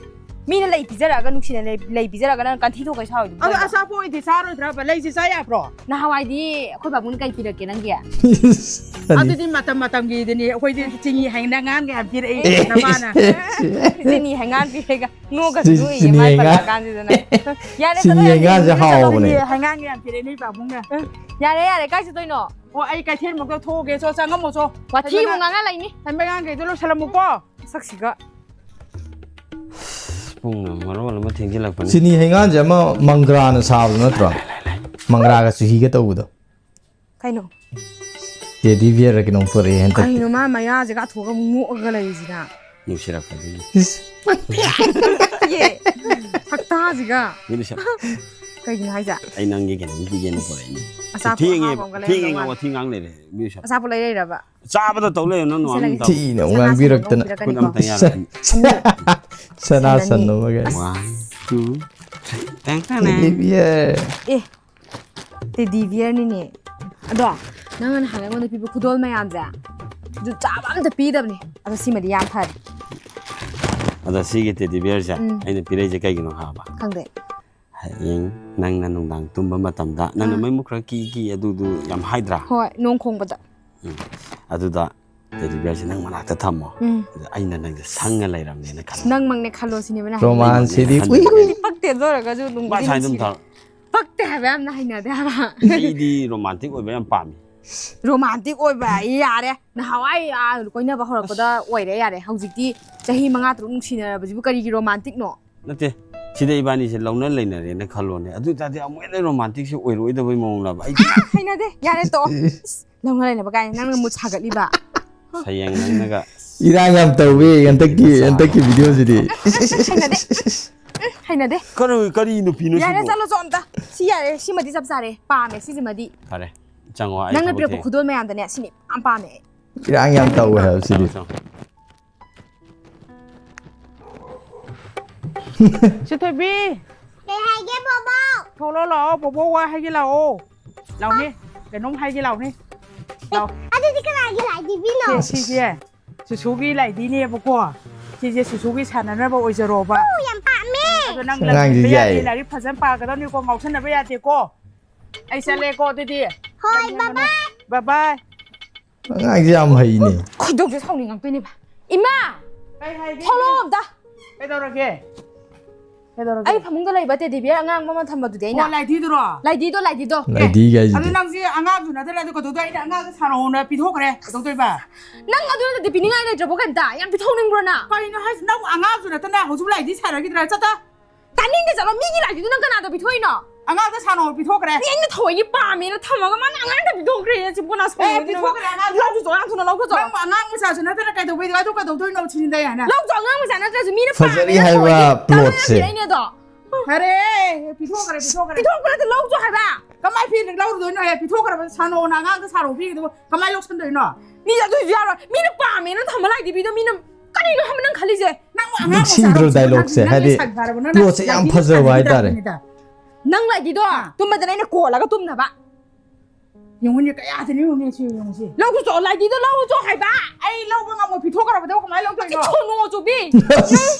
ꯃꯤꯅ ꯂꯩ ꯄꯤꯖꯔꯛꯑꯒ ꯅꯨꯡꯁꯤꯅ ꯂꯩ ꯂꯩ ꯄꯤꯖꯔꯛꯑꯒ ꯅꯪ ꯀꯟꯊꯤ ꯊꯣꯛꯈꯩ ꯁꯥꯎꯔꯤꯗꯨꯕꯨ ꯑꯗꯣ ꯀꯩꯅꯣ? ꯑꯆꯥꯄꯣꯠ ꯑꯣꯏꯗꯤ ꯆꯥꯔꯣꯏꯗ꯭ꯔꯕ? ꯂꯩꯁꯤ ꯆꯥ ꯌꯥꯕ꯭ꯔꯣ? ꯅꯍꯥꯟꯋꯥꯏꯗꯤ ꯑꯩꯈꯣꯏ ꯕꯥꯕꯨꯡꯅ ꯀꯩ ꯄꯤꯔꯛꯀꯦ ꯅꯪꯒꯤ? ꯑꯗꯨ ꯑꯗꯨꯗꯤ ꯃꯇꯝ ꯃꯇꯝꯒꯤꯗꯨꯅꯤ꯫ ꯑꯩꯈꯣꯏꯗꯤ ꯆꯤꯅꯤ ꯍꯩꯅ ꯉꯥꯟꯒ ꯌꯥꯝ ꯄꯤꯔꯛꯏ ꯅꯃꯥꯅ꯫ ꯆꯤꯅꯤ ꯍꯩꯉꯥꯟ ꯄꯤꯔꯒ ꯅꯣꯛꯀ ꯆꯤ- ꯅꯣꯛꯏꯌꯦ ꯆꯤꯅꯤ ꯃꯥꯏ ꯍꯩꯉꯥꯟ꯫ ꯄꯜꯂꯛꯑꯀꯥꯟꯁꯤꯗꯅ꯫ ꯌꯥꯔꯦ ꯆꯤꯅꯤ ꯆꯠꯂꯣ, ꯍꯩꯉꯥꯟꯁꯦ ꯌꯥꯔꯦ, ꯍꯥꯎꯕꯅꯦ꯫ ꯆꯤꯅꯤ ꯍꯩꯉꯥꯟꯒ ꯌꯥꯝ ꯄꯤꯔꯛꯏ ꯅꯣꯏ ꯄꯥꯕꯨꯡꯅ꯫ ꯌꯥꯔꯦ ꯌꯥꯔꯦ, ꯀꯥꯏ ꯆꯠꯇꯣꯏꯅꯣ? ꯑꯣ, ꯑꯩ ꯀꯩꯊꯦꯜꯃꯛꯇ ꯊꯣꯛꯑꯒꯦ꯫ ꯆꯣ, ꯆꯪꯉꯝꯃꯣ ꯆꯣ꯫ ꯋꯥꯊꯤ ꯐꯖꯅ ꯑꯃꯨꯛ ꯉꯥꯡꯉ ꯂꯩꯅꯤ꯫ ꯊꯝꯕ ꯑꯉꯥꯡꯈꯩꯗꯣ ꯂꯣꯏꯁꯜꯂꯝꯃꯨꯀꯣ꯫ ꯁꯛꯁꯤꯒ꯫ ꯄꯨꯡꯅ ꯃꯔꯣꯜ ꯑꯃ ꯊꯦꯡꯖꯤꯜꯂꯛꯄꯅꯦ꯫ ꯆꯤꯅꯤ ꯍꯩꯉꯥꯟꯁꯦ ꯑꯃ ꯃꯪꯒ꯭ꯔꯥꯅ ꯁꯥꯕꯗꯣ ꯅꯠꯇ꯭ꯔꯣ? ꯃꯪꯒ꯭ꯔꯥꯒ ꯆꯨꯍꯤꯒ ꯇꯧꯕꯗꯣ꯫ ꯀꯩꯅꯣ? ꯇꯦꯗꯤ ꯕꯤꯌꯔ ꯀꯩꯅꯣꯝ ꯄꯨꯔꯛꯑꯦ ꯍꯟꯗꯛꯇꯤ꯫ ꯀꯩꯅꯣ ꯃꯥ ꯃꯌꯥꯁꯦ ꯀꯥꯊꯣꯛꯑꯒ ꯑꯃꯨꯛ ꯅꯣꯛꯑꯒ ꯂꯩꯔꯤꯁꯤꯅ? ꯅꯨꯡꯁꯤꯔꯛꯄꯗꯒꯤ꯫ ꯌꯦ꯫ ꯁꯛꯇꯥꯁꯤꯒ꯫ ꯃꯤꯅ ꯁꯛ- ꯀꯩꯒꯤꯅꯣ ꯍꯥꯏꯁꯦ? ꯑꯩ ꯅꯪꯒꯤ ꯀꯩꯅꯣꯝ ꯄꯤꯒꯦꯅ ꯄꯨꯔꯛꯏꯅꯦ꯫ ꯑꯆꯥꯄꯣꯠ ꯊꯦꯡꯉꯦ ꯑꯍꯥꯎꯕ ꯑꯃꯒ ꯊꯦꯡꯉꯦ ꯂꯩꯔꯝꯗꯧ ꯉꯥ ꯃꯥꯜꯂꯦ꯫ ꯋꯥꯊꯤ ꯉꯥꯡ ꯂꯩꯔꯦ ꯃꯤꯅ ꯁꯛ- ꯑꯆꯥꯄꯣꯠ ꯂꯩꯔꯛꯏꯔꯕ? ꯆꯥꯕꯗ ꯇꯧ ꯂꯩꯌꯣ ꯅꯪ ꯅꯨꯡꯉꯥꯏ ꯊꯤꯅ ꯑꯃꯨꯛ ꯉꯥꯡꯕꯤꯔꯛꯇꯅ꯫ ꯄꯤꯔꯛꯀꯅꯤꯀꯣ꯫ ꯈꯨꯠ ꯑꯝꯇ ꯌꯥꯔꯛꯀꯅꯤ꯫ ꯁꯅꯥ ꯁꯟ ꯑꯅꯤ꯫ ꯁꯟ ꯑꯃꯒ꯫ One, two, three. ꯇꯦꯡ ꯇꯦꯡ ꯇꯦꯗꯤ ꯇꯦꯡ꯫ ꯕꯤꯌꯔ꯫ ꯑꯦ, ꯇꯦꯗꯤ ꯕꯤꯌꯔꯅꯤꯅꯦ꯫ ꯑꯗꯣ ꯅꯪꯅ ꯅꯍꯥꯟ ꯑꯩꯉꯣꯟꯗ ꯄꯤꯕ ꯈꯨꯗꯣꯜ ꯃꯌꯥꯝꯁꯦ ꯑꯗꯨ ꯆꯥꯕ ꯑꯝꯇ ꯄꯤꯗꯕꯅꯦ꯫ ꯑꯗꯣ ꯁꯤꯃꯗꯤ ꯌꯥꯝ ꯐꯔꯦ꯫ ꯑꯗ ꯁꯤꯒꯤ ꯇꯦꯗꯤ ꯕꯤꯌꯔꯁꯦ ꯎꯝ꯫ ꯑꯩꯅ ꯄꯤꯔꯛꯏꯁꯦ ꯀꯩꯒꯤꯅꯣ ꯈꯪꯉꯕ? ꯈꯪꯗꯦ꯫ ꯍꯌꯦꯡ ꯅꯪꯅ ꯅꯨꯡꯗꯥꯡ ꯇꯨꯝꯕ ꯃꯇꯝꯗ ꯅꯪꯅ ꯑꯥ꯫ ꯃꯩ ꯃꯨꯠꯈ꯭ꯔ ꯀꯤ ꯀꯤ ꯑꯗꯨꯗꯨ ꯌꯥꯝ ꯍꯥꯏꯗ꯭ꯔꯥ? ꯍꯣꯏ, ꯅꯣꯡ ꯈꯣꯡꯕꯗ꯫ ꯎꯝ꯫ ꯑꯗꯨꯗ ꯇꯦꯗꯤ ꯕꯤꯌꯔꯁꯦ ꯅꯪ ꯃꯅꯥꯛꯇ ꯊꯝꯃꯣ꯫ ꯎꯝ꯫ ꯑꯗ ꯑꯩꯅ ꯅꯪꯁꯦ ꯁꯪꯉ ꯂꯩꯔꯝꯅꯦꯅ ꯈꯜꯂꯣ꯫ ꯅꯪꯃꯛꯅꯦ ꯈꯜꯂꯣ ꯁꯤꯅꯦꯕ ꯅꯪ꯫ ꯔꯣꯃꯥꯟꯁꯤꯗꯤ ꯈꯟꯗꯦ, ꯎꯏ, ꯎꯏ꯫ ꯈꯟꯗꯦ꯫ ꯄꯛꯇꯦ ꯑꯗꯨ ꯑꯣꯏꯔꯒꯁꯨ ꯅꯨꯡꯕꯨꯗꯤ ꯃꯥ ꯁꯥꯏ ꯑꯗꯨꯝ ꯅꯨꯡꯁꯤꯔꯦ꯫ ꯊꯥꯔꯣ꯫ ꯄꯛꯇꯦ ꯍꯥꯏꯕ ꯌꯥꯝꯅ ꯍꯩꯅꯗꯦ ꯍꯥꯏꯕ꯫ ꯑꯩꯗꯤ ꯔꯣꯃꯥꯟꯇꯤꯛ ꯑꯣꯏꯕ ꯌꯥꯝ ꯄꯥꯝꯃꯤ꯫ ꯔꯣꯃꯥꯟꯇꯤꯛ ꯑꯣꯏꯕ ꯌꯥꯔꯦ꯫ ꯅꯍꯥꯟꯋꯥꯏ ꯑꯥ ꯀꯣꯏꯅꯕ ꯍꯧꯔꯛꯄꯗ ꯑꯣꯏꯔꯦ ꯌꯥꯔꯦ꯫ ꯍꯧꯖꯤꯛꯇꯤ ꯆꯍꯤ ꯃꯉꯥ ꯇꯔꯨꯛ ꯅꯨꯡꯁꯤꯅꯔꯕꯁꯤꯕꯨ ꯀꯔꯤꯒꯤ ꯔꯣꯃꯥꯟꯇꯤꯛꯅꯣ? ꯅꯠꯇꯦ, ꯁꯤꯗ ꯏꯕꯥꯅꯤꯁꯦ ꯂꯧꯅ ꯂꯩꯅꯔꯦꯅ ꯈꯜꯂꯣꯅꯦ꯫ ꯑꯗꯨ ꯑꯣꯏ ꯇꯥꯔꯗꯤ ꯑꯃꯨꯛ ꯍꯦꯟꯅ ꯔꯣꯃꯥꯟꯇꯤꯛꯁꯦ ꯑꯣꯏꯔꯣꯏꯗꯕꯩ ꯃꯑꯣꯡꯂꯕ? ꯑꯩꯗꯤ ꯍꯩꯅꯗꯦ꯫ ꯌꯥꯔꯦ ꯇꯣꯛꯑꯣ꯫ ꯏꯁ, ꯂꯧꯅ ꯂꯩꯅꯕ ꯀꯥꯏꯅ ꯅꯪꯅ ꯃꯨꯠ ꯁꯥꯒꯠꯂꯤꯕ꯫ ꯁꯌꯦꯡ ꯅꯪꯅꯒ ꯏꯔꯥꯡ ꯌꯥꯝ ꯇꯧꯋꯦ ꯍꯟꯗꯛꯀꯤ ꯍꯟꯗꯛꯀꯤ ꯚꯤꯗꯤꯑꯣꯁꯤꯗꯤ꯫ ꯍꯩꯅꯗꯦ꯫ ꯎꯝ, ꯍꯩꯅꯗꯦ꯫ ꯀꯔꯤ ꯀꯔꯤ ꯅꯨꯄꯤꯅꯣ ꯌꯥꯔꯦ ꯁꯤꯕꯣ? ꯆꯠꯂꯣ ꯆꯣ ꯑꯝꯇ꯫ ꯁꯤ ꯌꯥꯔꯦ꯫ ꯁꯤꯃꯗꯤ ꯆꯞ ꯆꯥꯔꯦ꯫ ꯄꯥꯝꯃꯦ ꯁꯤꯁꯤꯃꯗꯤ꯫ ꯐꯔꯦ, ꯆꯪꯉꯣ, ꯑꯩ ꯅꯪꯅ ꯊꯕꯛ ꯄꯤꯔꯛꯄ ꯊꯦꯡ- ꯈꯨꯗꯣꯜ ꯃꯌꯥꯝꯗꯅꯦ ꯁꯤꯅꯤ ꯌꯥꯝ ꯄꯥꯝꯃꯦ ꯑꯩ꯫ ꯏꯔꯥꯡ ꯌꯥꯝ ꯇꯧꯋꯦ ꯍꯥꯏꯕ ꯁꯤꯗꯤ꯫ ꯆꯪꯉꯣ, ꯆꯪꯉꯣ꯫ ꯁꯤꯊꯣꯏꯕꯤ꯫ ꯀꯩ ꯍꯥꯏꯒꯦ ꯕꯣꯕꯣꯛ? ꯊꯣꯛꯂꯛꯑꯣ ꯂꯥꯛꯑꯣ, ꯕꯣꯕꯣꯛ ꯋꯥ ꯍꯥꯏꯒꯦ ꯂꯥꯛꯑꯣ꯫ ꯂꯥꯎꯅꯦ, ꯀꯩꯅꯣꯝ ꯍꯥꯏꯒꯦ, ꯂꯥꯎꯅꯦ꯫ ꯂꯥꯎ꯫ ꯑꯗꯨꯗꯤ ꯀꯅꯥꯒꯤ ꯂꯥꯏꯙꯤꯕꯤꯅꯣ? ꯁꯦ, ꯁꯤꯁꯦ ꯁꯨꯁꯨꯒꯤ ꯂꯥꯏꯙꯤꯅꯦꯕꯀꯣ꯫ ꯁꯤꯁꯦ ꯁꯨꯁꯨꯒꯤ ꯁꯥꯟꯅꯅꯕ ꯑꯣꯏꯖꯔꯣꯕ꯫ ꯑꯣ, ꯌꯥꯝ ꯄꯥꯝꯃꯦ꯫ ꯑꯗꯣ ꯅꯪ ꯑꯉꯥꯡꯁꯤ ꯂꯝꯍꯦꯟꯕ ꯌꯥꯗꯦ, ꯌꯥꯏꯌꯦ꯫ ꯂꯥꯏꯔꯤꯛ ꯐꯖꯅ ꯄꯥꯒꯗꯕꯅꯤꯀꯣ, ꯉꯥꯎꯁꯟꯅꯕ ꯌꯥꯗꯦꯀꯣ꯫ ꯑꯩ ꯆꯠꯂꯦꯀꯣ ꯑꯗꯨꯗꯤ꯫ ꯍꯣꯏ, ꯌꯥꯝ bye bye꯫ Bye bye꯫ ꯑꯉꯥꯡꯁꯦ ꯌꯥꯝ ꯍꯩꯅꯦ꯫ ꯈꯣꯏꯗꯧꯁꯦ ꯁꯥꯎꯅꯤꯡꯉꯛꯇꯣꯏꯅꯦꯕ꯫ ꯏꯃꯥ, ꯀꯩ ꯍꯥꯏꯒꯦ? ꯊꯣꯛꯂꯛꯑꯣ ꯑꯝꯇ꯫ ꯀꯩꯗꯧꯔꯒꯦ? ꯀꯩꯗꯧꯔꯒꯦ? ꯑꯩ ꯐꯃꯨꯡꯗ ꯂꯩꯕ ꯇꯦꯗꯤ ꯕꯤꯌꯔ ꯑꯉꯥꯡꯕ ꯑꯃ ꯊꯝꯕꯗꯨꯗꯤ ꯑꯩꯅ꯫ ꯑꯣ, ꯂꯥꯏꯙꯤꯗꯨꯔꯣ? ꯂꯥꯏꯙꯤꯗꯣ, ꯂꯥꯏꯙꯤꯗꯣ꯫ ꯂꯥꯏꯙꯤ ꯑꯗꯨ ꯀꯥꯏꯁꯤꯗꯤ꯫ ꯅꯪꯁꯦ ꯑꯉꯥꯡꯁꯨ ꯅꯠꯇꯅ ꯑꯗꯨ ꯀꯩꯗꯧꯗꯣꯏ? ꯑꯩꯅ ꯑꯉꯥꯡꯗ ꯁꯥꯟꯅꯧꯅ ꯄꯤꯊꯣꯛꯈ꯭ꯔꯦ꯫ ꯀꯩꯗꯧꯗꯣꯏꯕ? ꯅꯪ ꯑꯗꯨ ꯅꯠꯇꯗꯤ ꯄꯤꯅꯤꯡꯉꯥꯏ ꯂꯩꯇ꯭ꯔꯕꯣ ꯀꯩꯝꯇ? ꯌꯥꯝ ꯄꯤꯊꯣꯛꯅꯤꯡꯕ꯭ꯔꯣ ꯅꯪ? ꯀꯩꯅꯣ ꯍꯥꯏꯁꯤ? ꯅꯪ ꯑꯉꯥꯡꯁꯨ ꯅꯠꯇꯅ ꯍꯧꯖꯤꯛ ꯂꯥꯏꯙꯤ ꯁꯥꯟꯅꯈꯤꯗ꯭ꯔꯥ? ꯆꯠꯇ꯫ ꯇꯥꯅꯤꯡꯗꯦ, ꯆꯠꯂꯣ꯫ ꯃꯤꯒꯤ ꯂꯥꯏꯙꯤꯗꯣ ꯅꯪ ꯀꯅꯥꯗ ꯄꯤꯊꯣꯛꯏꯅꯣ? ꯑꯉꯥꯡꯗ ꯁꯥꯟꯅꯧ ꯄꯤꯊꯣꯛꯈ꯭ꯔꯦ꯫ ꯃꯤ ꯑꯩꯅ ꯊꯑꯣꯏꯒꯤ ꯄꯥꯝꯃꯦꯅ ꯊꯝꯃꯒ ꯃꯥꯅ ꯑꯉꯥꯡꯗ ꯄꯤꯊꯣꯛꯈ꯭ꯔꯦ꯫ ꯁꯤ ꯕꯣꯅꯥꯁ ꯑꯦ, ꯄꯤꯊꯣꯛꯈ꯭ꯔꯦ ꯑꯉꯥꯡꯗ꯫ ꯂꯧꯁꯨ ꯆꯣ, ꯌꯥꯝ ꯊꯨꯅ ꯂꯧꯈꯣ ꯆꯣ꯫ ꯅꯪ ꯑꯉꯥꯡ ꯃꯆꯥꯁꯨ ꯅꯠꯇꯅ ꯀꯩꯗꯧꯕꯩ ꯑꯗꯨ ꯀꯩꯗꯧꯗꯣꯏꯅꯣ ꯁꯤꯅꯤꯗ ꯌꯥꯅ? ꯂꯧꯁꯨ ꯑꯉꯥꯡ ꯃꯆꯥ ꯅꯠꯇ꯭ꯔꯁꯨ ꯃꯤꯅ ꯐꯖꯔꯤ ꯄꯥꯝꯃꯦꯅ ꯍꯥꯏꯕ ꯊꯑꯣꯏꯒꯤ plotꯁꯦ꯫ ꯇꯧꯔꯒ ꯄꯤꯔꯛꯏꯅꯦ ꯑꯗꯣ꯫ ꯐꯔꯦ, ꯄꯤꯊꯣꯛꯈ꯭ꯔꯦ, ꯄꯤꯊꯣꯛꯈ꯭ꯔꯦ꯫ ꯄꯤꯊꯣꯛꯄ ꯅꯠꯇꯦ, ꯂꯧ ꯆꯣ ꯍꯥꯏꯕ꯫ ꯀꯃꯥꯏ ꯐꯤ ꯂꯧꯔꯨꯗꯣꯏꯅꯣ? ꯍꯦ, ꯄꯤꯊꯣꯛꯈ꯭ꯔꯕ ꯁꯥꯟꯅꯧꯅ ꯑꯉꯥꯡꯗ ꯁꯥꯟꯅꯧ ꯄꯤꯔꯤꯗꯨꯕꯨ ꯀꯃꯥꯏ ꯂꯧꯁꯟꯗꯣꯏꯅꯣ? ꯃꯤ ꯑꯗꯨꯏꯁꯨ ꯌꯥꯔꯣꯏ꯫ ꯃꯤꯅ ꯄꯥꯝꯃꯦꯅ ꯊꯝꯕ ꯂꯥꯏꯙꯤꯕꯤꯗꯣ ꯃꯤꯅ ꯀꯔꯤꯅꯣ ꯍꯥꯏꯕ ꯅꯪ ꯈꯜꯂꯤꯁꯦ? ꯅꯪ ꯑꯉꯥꯡ ꯅꯤꯡꯁꯤꯡꯗ꯭ꯔꯣ ꯃꯆꯥꯔꯣ? dialogueꯁꯦ? ꯅꯪ ꯍꯥꯏꯗꯤ ꯂꯩꯁꯥꯕꯤꯔꯕ ꯅꯪ? plotꯁꯦ ꯌꯥꯝ ꯂꯥꯏꯙꯤꯗ ꯐꯖꯕ ꯁꯥꯟꯅꯈꯤꯗ꯭ꯔꯥ ꯍꯥꯏꯇꯥꯔꯦ꯫ ꯍꯥꯏꯕꯅꯤꯗ꯫ ꯅꯪ ꯂꯥꯏꯙꯤꯗꯣ ꯇꯨꯝꯕꯗꯅ ꯑꯩꯅ ꯀꯣꯜꯂꯒ ꯇꯨꯝꯅꯕ꯫ ꯌꯦꯡꯉꯨꯅꯦ, ꯀꯌꯥꯗꯅꯤ ꯌꯦꯡꯉꯨꯅꯦ, ꯁꯤ ꯌꯦꯡꯉꯨꯁꯤ꯫ ꯂꯧ ꯆꯣ, ꯂꯥꯏꯙꯤꯗꯣ ꯂꯧ ꯆꯣ ꯍꯥꯏꯕ꯫ ꯑꯩ ꯂꯧꯕ ꯉꯝꯃꯣꯏ, ꯄꯤꯊꯣꯛꯈ꯭ꯔꯕꯗ ꯀꯃꯥꯏ ꯂꯧꯗꯣꯏꯅꯣ? ꯄꯤꯊꯣꯛꯅꯨ ꯆꯣꯕꯤ꯫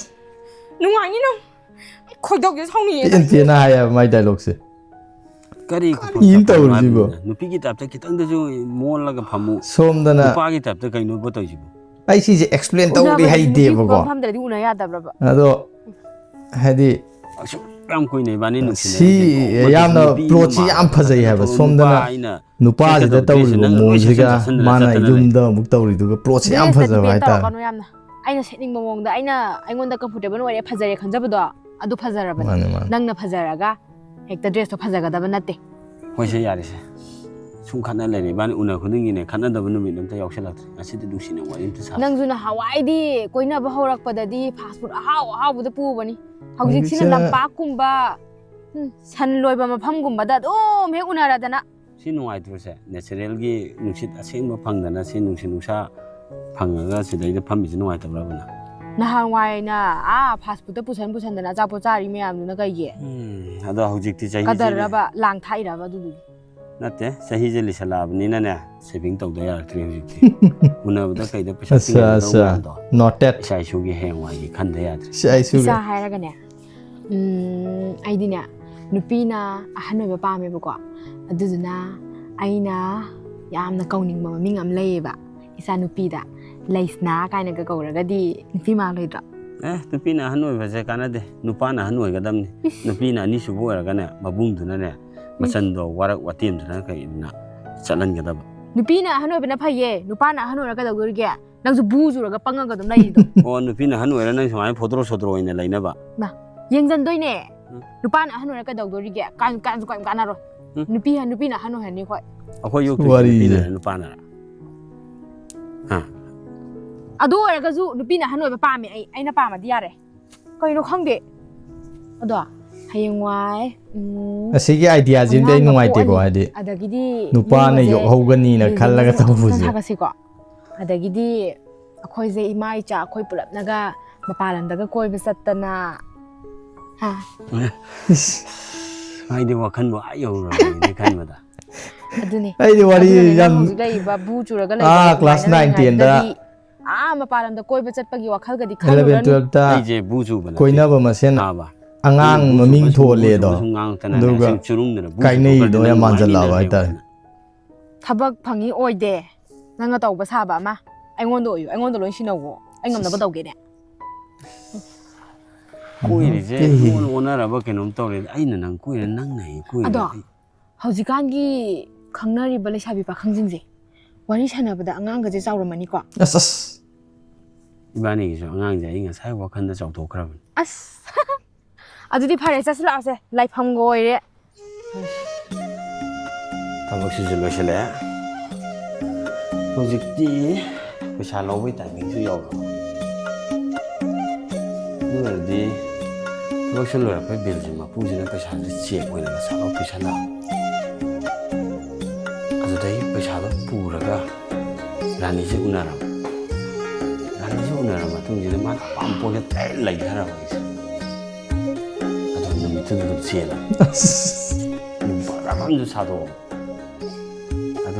ꯅꯨꯡꯉꯥꯏꯅꯤ ꯅꯪ꯫ ꯈꯣꯏꯗꯧꯁꯦ ꯁꯥꯎꯅꯤꯡꯉꯦ꯫ ꯄꯦꯟ ꯄꯦꯟꯅ ꯍꯥꯏꯌꯦꯕ ꯃꯥꯏ dialogueꯁꯦ꯫ ꯀꯔꯤ ꯏꯟ ꯇꯧꯔꯤꯁꯤꯕꯣ? ꯅꯨꯄꯤꯒꯤ ꯇꯥꯏꯞꯇ ꯈꯤꯇꯪꯗꯁꯨ ꯃꯣꯜꯂꯒ ꯐꯝꯃꯨ꯫ ꯁꯣꯝꯗꯅ ꯅꯨꯄꯥꯒꯤ ꯇꯥꯏꯞꯇ ꯀꯩꯅꯣꯕ ꯇꯧꯔꯤꯁꯤꯕꯣ? ꯑꯩ ꯁꯤꯁꯦ explain ꯇꯧꯕꯗꯤ ꯎꯅꯕꯗꯤ ꯅꯨꯄꯤ ꯍꯩꯇꯦꯕꯀꯣ꯫ ꯃꯐꯝꯗꯗꯤ ꯎꯅ ꯌꯥꯗꯕ꯭ꯔꯕ? ꯑꯗꯣ ꯍꯥꯏꯗꯤ ꯑꯁꯨꯛ ꯌꯥꯝ ꯀꯨꯏꯅ ꯏꯕꯥꯅꯤ ꯁꯤ ꯅꯨꯡꯁꯤꯅꯔꯤꯁꯦ ꯀꯣ, ꯌꯥꯝꯅ ꯅꯨꯄꯤ ꯑꯃ plotꯁꯤ ꯌꯥꯝ ꯐꯖꯩ ꯍꯥꯏꯕ꯫ ꯅꯠꯇ꯭ꯔꯒ ꯁꯣꯝꯗꯅ ꯅꯨꯄꯥ ꯑꯩꯅ ꯅꯨꯄꯥꯁꯤꯗ ꯁꯦꯠꯀꯗꯕ ꯇꯧꯔꯤꯕ dressꯁꯦ ꯅꯪꯅ ꯂꯣꯏ ꯃꯑꯣꯡꯁꯤꯒ ꯁꯦꯠꯆꯟ ꯁꯦꯠꯆꯜꯂ ꯃꯥꯅ ꯆꯠꯇꯅ ꯌꯨꯝꯗ ꯑꯃꯨꯛ ꯇꯧꯔꯤꯗꯨꯒ plotꯁꯤ ꯌꯥꯝ Dressꯇ ꯐꯖꯕ depend ꯍꯥꯏꯇꯥꯔꯦ꯫ ꯇꯧꯔꯛꯀꯅꯨ ꯌꯥꯝꯅ꯫ ꯑꯩꯅ ꯁꯦꯠꯅꯤꯡꯕ ꯃꯑꯣꯡꯗ, ꯑꯩꯅ, ꯑꯩꯉꯣꯟꯗ comfortable ꯑꯣꯏꯔꯦ, ꯐꯖꯔꯦ ꯈꯟꯖꯕꯗꯣ ꯑꯗꯨ ꯐꯖꯔꯕꯅꯦ꯫ ꯃꯥꯅꯦ, ꯃꯥꯅꯦ꯫ ꯅꯪꯅ ꯐꯖꯔꯒ ꯍꯦꯛꯇ dressꯇꯣ ꯐꯖꯒꯗꯕ ꯅꯠꯇꯦ꯫ ꯍꯣꯏꯁꯦ, ꯌꯥꯔꯦꯁꯦ꯫ ꯁꯨꯝ ꯈꯠꯅ ꯂꯩꯔꯦ ꯏꯕꯥꯅꯤ ꯎꯅ ꯈꯨꯗꯤꯡꯒꯤꯅꯦ, ꯈꯠꯅꯗꯕ ꯅꯨꯃꯤꯠ ꯑꯝꯇ ꯌꯥꯎꯁꯜꯂꯛꯇ꯭ꯔꯦ꯫ ꯉꯁꯤꯗꯤ ꯅꯨꯡꯁꯤꯅ ꯋꯥꯔꯤ ꯑꯝꯇ ꯁꯥꯁꯤ꯫ ꯅꯪꯁꯨ ꯅꯍꯥꯟꯋꯥꯏꯗꯤ ꯀꯣꯏꯅꯕ ꯍꯧꯔꯛꯄꯗꯗꯤ fast food ꯑꯍꯥꯎ ꯑꯍꯥꯎꯕꯗ ꯄꯨꯕꯅꯤ꯫ ꯍꯧꯖꯤꯛꯁꯤꯅ ꯍꯧꯖꯤꯛꯁꯤꯅ ꯂꯝꯄꯥꯛꯀꯨꯝꯕ, ꯎꯝ, ꯁꯟ ꯂꯣꯏꯕ ꯃꯐꯝꯒꯨꯝꯕꯗ ꯑꯗꯨꯝ ꯍꯦꯛ ꯎꯅꯔꯗꯅ꯫ ꯁꯤ ꯅꯨꯡꯉꯥꯏꯇ꯭ꯔꯣꯁꯦ? Naturalꯒꯤ ꯅꯨꯡꯁꯤꯠ ꯑꯁꯦꯡꯕ ꯐꯪꯗꯅ, ꯁꯤ ꯅꯨꯡꯁꯤꯠ ꯅꯨꯡꯁꯥ ꯐꯪꯉꯒ ꯁꯤꯗꯩꯗ ꯐꯝꯃꯤꯁꯤ ꯅꯨꯡꯉꯥꯏꯇꯕ꯭ꯔꯕ ꯅꯪ? ꯅꯍꯥꯟꯋꯥꯏꯅ ꯑꯥ fast foodꯇ ꯄꯨꯁꯟ ꯄꯨꯁꯟꯗꯅ ꯑꯆꯥꯄꯣꯠ ꯆꯥꯔꯤ ꯃꯌꯥꯝꯗꯨꯅ ꯀꯩꯒꯤ? ꯎꯝ, ꯑꯗꯣ ꯍꯧꯖꯤꯛꯇꯤ ꯆꯍꯤ ꯀꯗꯔꯔꯕ, ꯂꯥꯡ ꯊꯥꯛꯏꯔꯕ ꯑꯗꯨꯗꯨꯒꯤ? ꯅꯠꯇꯦ, ꯆꯍꯤꯁꯦ ꯂꯤꯁꯜꯂꯛꯑꯕꯅꯤꯅꯅꯦ, ꯁꯦꯚꯤꯡ ꯇꯧꯗ ꯌꯥꯔꯛꯇ꯭ꯔꯦ ꯍꯧꯖꯤꯛꯇꯤ꯫ ꯎꯅꯕꯗ ꯀꯩꯗ ꯄꯩꯁꯥ ꯑꯠꯆꯥ, ꯇꯤꯡꯒꯗꯧ ꯑꯠꯆꯥ꯫ ꯃꯌꯥꯝꯗꯣ ꯅꯣꯇꯦꯠ꯫ ꯏꯁꯥ ꯏꯁꯨꯒꯤ ꯍꯌꯦꯡꯋꯥꯏꯒꯤ ꯈꯟꯗ ꯌꯥꯗ꯭ꯔꯦ꯫ ꯏꯁꯥ ꯏꯁꯨꯒꯤ꯫ ꯏꯁꯥ ꯍꯥꯏꯔꯒꯅꯦ, ꯎꯝ, ꯑꯩꯗꯤꯅꯦ, ꯅꯨꯄꯤꯅ ꯑꯍꯟ ꯑꯣꯏꯕ ꯄꯥꯝꯃꯦꯕꯀꯣ꯫ ꯑꯗꯨꯗꯨꯅ ꯑꯩꯅ ꯌꯥꯝꯅ ꯀꯧꯅꯤꯡꯕ ꯃꯃꯤꯡ ꯑꯃ ꯂꯩꯌꯦꯕ꯫ ꯏꯆꯥ ꯅꯨꯄꯤꯗ ꯂꯩꯁꯅꯥ ꯀꯥꯏꯅꯒ ꯀꯧꯔꯒꯗꯤ ꯅꯨꯄꯤ ꯃꯥꯜꯂꯣꯏꯗ꯭ꯔꯣ? ꯑꯦ, ꯅꯨꯄꯤꯅ ꯑꯍꯟ ꯑꯣꯏꯕꯁꯦ ꯀꯥꯟꯅꯗꯦ꯫ ꯅꯨꯄꯥꯅ ꯑꯍꯟ ꯑꯣꯏꯒꯗꯕꯅꯤ꯫ ꯏꯁ꯫ ꯅꯨꯄꯤꯅ ꯑꯅꯤꯁꯨꯕ ꯑꯣꯏꯔꯒꯅꯦ, ꯃꯕꯨꯡꯗꯨꯅꯅꯦ, ꯃꯆꯟꯗꯣ ꯋꯥꯔꯛ ꯋꯥꯇꯦꯝꯗꯨꯅ ꯀꯩꯗꯨꯅ ꯆꯠꯍꯟꯒꯗꯕ꯫ ꯅꯨꯄꯤꯅ ꯑꯍꯟ ꯑꯣꯏꯕꯅ ꯐꯩꯌꯦ꯫ ꯅꯨꯄꯥꯅ ꯑꯍꯟ ꯑꯣꯏꯔ ꯀꯩꯗꯧꯗꯣꯔꯤꯒꯦ? ꯅꯪꯁꯨ ꯕꯨ ꯆꯨꯔꯒ ꯄꯪꯉꯒ ꯑꯗꯨꯝ ꯂꯩꯔꯤꯗꯣ꯫ ꯑꯣ, ꯅꯨꯄꯤꯅ ꯑꯍꯟ ꯑꯣꯏꯔ ꯅꯪ ꯁꯨꯃꯥꯏꯅ ꯐꯣꯗ꯭ꯔꯣ ꯁꯣꯗ꯭ꯔꯣ ꯑꯣꯏꯅ ꯂꯩꯅꯕ? ꯃꯥ, ꯌꯦꯡꯖꯟꯗꯣꯏꯅꯦ꯫ ꯎꯝ꯫ ꯅꯨꯄꯥꯅ ꯑꯍꯟ ꯑꯣꯏꯔ ꯀꯩꯗꯧꯗꯣꯔꯤꯒꯦ? ꯀꯥꯟ-, ꯀꯥꯟꯁꯨ ꯀꯥꯟ-, ꯀꯥꯟꯅꯔꯣꯏ꯫ ꯎꯝ꯫ ꯅꯨꯄꯤ-, ꯅꯨꯄꯤꯅ ꯑꯍꯟ ꯑꯣꯏꯍꯟꯅꯤ ꯑꯩꯈꯣꯏ꯫ ꯑꯩꯈꯣꯏ ꯌꯣꯛꯇꯣꯏꯁꯦ ꯋꯥꯔꯤꯁꯦ꯫ ꯅꯨꯄꯤꯅꯔ ꯅꯨꯄꯥꯅꯔ? ꯍꯥ? ꯑꯗꯨ ꯑꯣꯏꯔꯒꯁꯨ ꯅꯨꯄꯤꯅ ꯑꯍꯟ ꯑꯣꯏꯕ ꯄꯥꯝꯃꯦ ꯑꯩ꯫ ꯑꯩꯅ ꯄꯥꯝꯃꯗꯤ ꯌꯥꯔꯦ꯫ ꯀꯩꯅꯣ ꯈꯪꯗꯦ꯫ ꯑꯗꯣ ꯍꯌꯦꯡꯋꯥꯏ, ꯎꯝ, ꯑꯁꯤꯒꯤ ꯑꯥꯏꯗꯤꯌꯥꯁꯤꯃꯗꯤ ꯑꯩ ꯑꯉꯥꯡꯒ ꯅꯨꯡꯉꯥꯏꯇꯦꯀꯣ, ꯄꯣꯛꯑꯅꯤ꯫ ꯍꯥꯏꯗꯤ ꯑꯗꯒꯤꯗꯤ ꯅꯨꯄꯥꯅ ꯌꯨꯝꯒꯁꯦ ꯌꯣꯛꯍꯧꯒꯅꯤꯅ building ꯈꯜꯂꯒ ꯒꯁꯦ ꯃꯊꯣꯟ ꯃꯊꯣꯟ ꯇꯧꯕꯁꯦ꯫ ꯁꯥꯒꯠꯁꯤꯀꯣ꯫ ꯑꯗꯒꯤꯗꯤ ꯑꯩꯈꯣꯏꯁꯦ ꯏꯃꯥ ꯏꯆꯥ ꯑꯩꯈꯣꯏ ꯄꯨꯂꯞꯅꯒ ꯃꯄꯥꯟ ꯂꯝꯗꯒ ꯀꯣꯏꯕ ꯆꯠꯇꯅ, ꯍꯥ? ꯏꯁ꯫ ꯍꯥꯏꯗꯤ ꯋꯥꯈꯟꯕꯨ ꯑꯥ ꯌꯧꯔꯨꯔꯕꯅꯤꯅꯦ ꯈꯟꯕꯗ꯫ ꯑꯗꯨꯅꯤ꯫ ꯑꯩꯗꯤ ꯋꯥꯔꯤ ꯑꯗꯨꯅꯅꯦ ꯅꯪ ꯌꯥꯝ ꯍꯧꯖꯤꯛ ꯂꯩꯔꯤꯕ ꯕꯨ ꯆꯨꯔꯒ ꯂꯩꯕ ꯑꯥ, class ꯑꯗꯨꯃꯥꯏꯅ nine ten ꯗ ꯂꯩꯔꯤꯉꯩꯗꯗꯤ ꯑꯥ ꯃꯄꯥꯟ ꯂꯝꯗ ꯀꯣꯏꯕ ꯆꯠꯄꯒꯤ ꯋꯥꯈꯜꯒꯗꯤ eleven, ꯈꯜꯂꯨꯔꯅꯨ꯫ Twelve ꯇ ꯑꯩꯁꯦ ꯕꯨ ꯆꯨꯕ ꯅꯠꯇꯦ꯫ ꯀꯣꯏꯅꯕ ꯃꯁꯦꯟ ꯈꯪꯉꯕ? ꯑꯉꯥꯡ ꯕꯨ ꯆꯨꯕ ꯃꯃꯤꯡ ꯁꯨꯝ, ꯕꯨ ꯊꯣꯜꯂꯦꯗꯣ꯫ ꯆꯨꯕ ꯁꯨꯝ ꯉꯥꯡꯉꯛꯇꯅꯅꯦ, ꯑꯗꯨꯒ ꯁꯨꯝ ꯆꯨꯔꯨꯝꯗꯅ ꯕꯨ ꯀꯥꯏꯅꯩꯗꯣ ꯆꯨꯊꯣꯛꯈ꯭ꯔꯗꯤ ꯌꯥꯝ ꯅꯪ ꯃꯥꯟꯖꯜꯂꯛꯑꯕ ꯅꯨꯡꯉꯥꯏꯅꯤꯅ ꯍꯥꯏꯇꯥꯔꯦ꯫ ꯍꯥꯏꯕꯅ꯫ ꯊꯕꯛ ꯐꯪꯉꯤ ꯑꯣꯏꯗꯦ꯫ ꯅꯪꯅ ꯇꯧꯕ ꯁꯥꯕ ꯑꯃ꯫ ꯑꯩꯉꯣꯟꯗ ꯑꯣꯏꯌꯨ꯫ ꯑꯩꯉꯣꯟꯗ ꯂꯣꯏ ꯁꯤꯟꯅꯧꯋꯣ꯫ ꯑꯩ ꯉꯝꯅꯕ ꯁꯤꯁ꯫ ꯇꯧꯒꯦꯅꯦ꯫ ꯀꯣꯏꯔꯤꯁꯦ ꯅꯠꯇꯦꯍꯦ꯫ ꯏꯑꯣꯟ ꯑꯣꯟꯅꯔꯕ ꯀꯩꯅꯣꯝ ꯇꯧꯔꯦ꯫ ꯑꯩꯅ ꯅꯪ ꯀꯣꯏꯔꯦ, ꯅꯪꯅ ꯑꯩ ꯀꯣꯏꯔꯦ꯫ ꯑꯗꯣ ꯑꯩ ꯍꯧꯖꯤꯛꯀꯥꯟꯒꯤ ꯈꯪꯅꯔꯤꯕ ꯂꯩꯁꯥꯕꯤ ꯄꯥꯈꯪꯁꯤꯡꯁꯦ ꯋꯥꯔꯤ ꯁꯥꯟꯅꯕꯗ ꯑꯉꯥꯡꯒꯁꯦ ꯆꯥꯎꯔꯝꯃꯅꯤꯀꯣ? ꯑꯁ, ꯑꯁ꯫ ꯏꯕꯥꯅꯤꯒꯤꯁꯨ ꯑꯉꯥꯡꯁꯦ ꯑꯩ ꯉꯁꯥꯏ ꯋꯥꯈꯜꯗ ꯆꯥꯎꯊꯣꯛꯈ꯭ꯔꯕꯅꯤ꯫ ꯑꯁ꯫ ꯑꯗꯨꯗꯤ ꯐꯔꯦ, ꯆꯠꯁꯤꯜꯂꯛꯑꯁꯦ, ꯂꯥꯏꯐꯝꯒ ꯑꯣꯏꯔꯦ꯫ ꯊꯕꯛꯁꯤꯁꯨ ꯂꯣꯏꯁꯤꯜꯂꯛꯑꯦ꯫ ꯍꯧꯖꯤꯛꯇꯤ ꯄꯩꯁꯥ ꯂꯧꯕꯩ ꯇꯥꯏꯃꯤꯡꯁꯨ ꯌꯧꯔꯕ꯫ ꯑꯗꯨ ꯑꯣꯏꯔꯗꯤ ꯊꯕꯛꯁꯦ ꯂꯣꯏꯔꯛꯄꯩ ꯕꯤꯜꯁꯦ ꯃꯄꯨꯁꯤꯅ ꯄꯩꯁꯥꯁꯦ ꯆꯦꯛ ꯑꯣꯏꯅ ꯉꯁꯥꯏꯃꯛ ꯄꯤꯁꯜꯂꯛꯑꯕ꯫ ꯑꯗꯨꯗꯩ ꯄꯩꯁꯥꯗꯣ ꯄꯨꯔꯒ ꯔꯥꯅꯤꯁꯦ ꯎꯅꯔꯕ꯫ ꯔꯥꯅꯤꯁꯦ ꯎꯅꯔꯕ ꯃꯇꯨꯡꯁꯤꯗ ꯃꯥꯅ ꯑꯄꯥꯝꯕ ꯄꯣꯠꯁꯦ ꯇꯔꯦꯠ ꯂꯩꯊꯔꯕ ꯑꯩꯁꯦ꯫ ꯑꯗꯣ ꯅꯨꯃꯤꯠꯇꯨꯗ ꯑꯗꯨꯝ ꯆꯦꯜꯂꯕ꯫ ꯑꯁ꯫ ꯅꯨꯄꯥ ꯑꯃꯁꯨ ꯁꯥꯗꯣꯛꯑꯕ꯫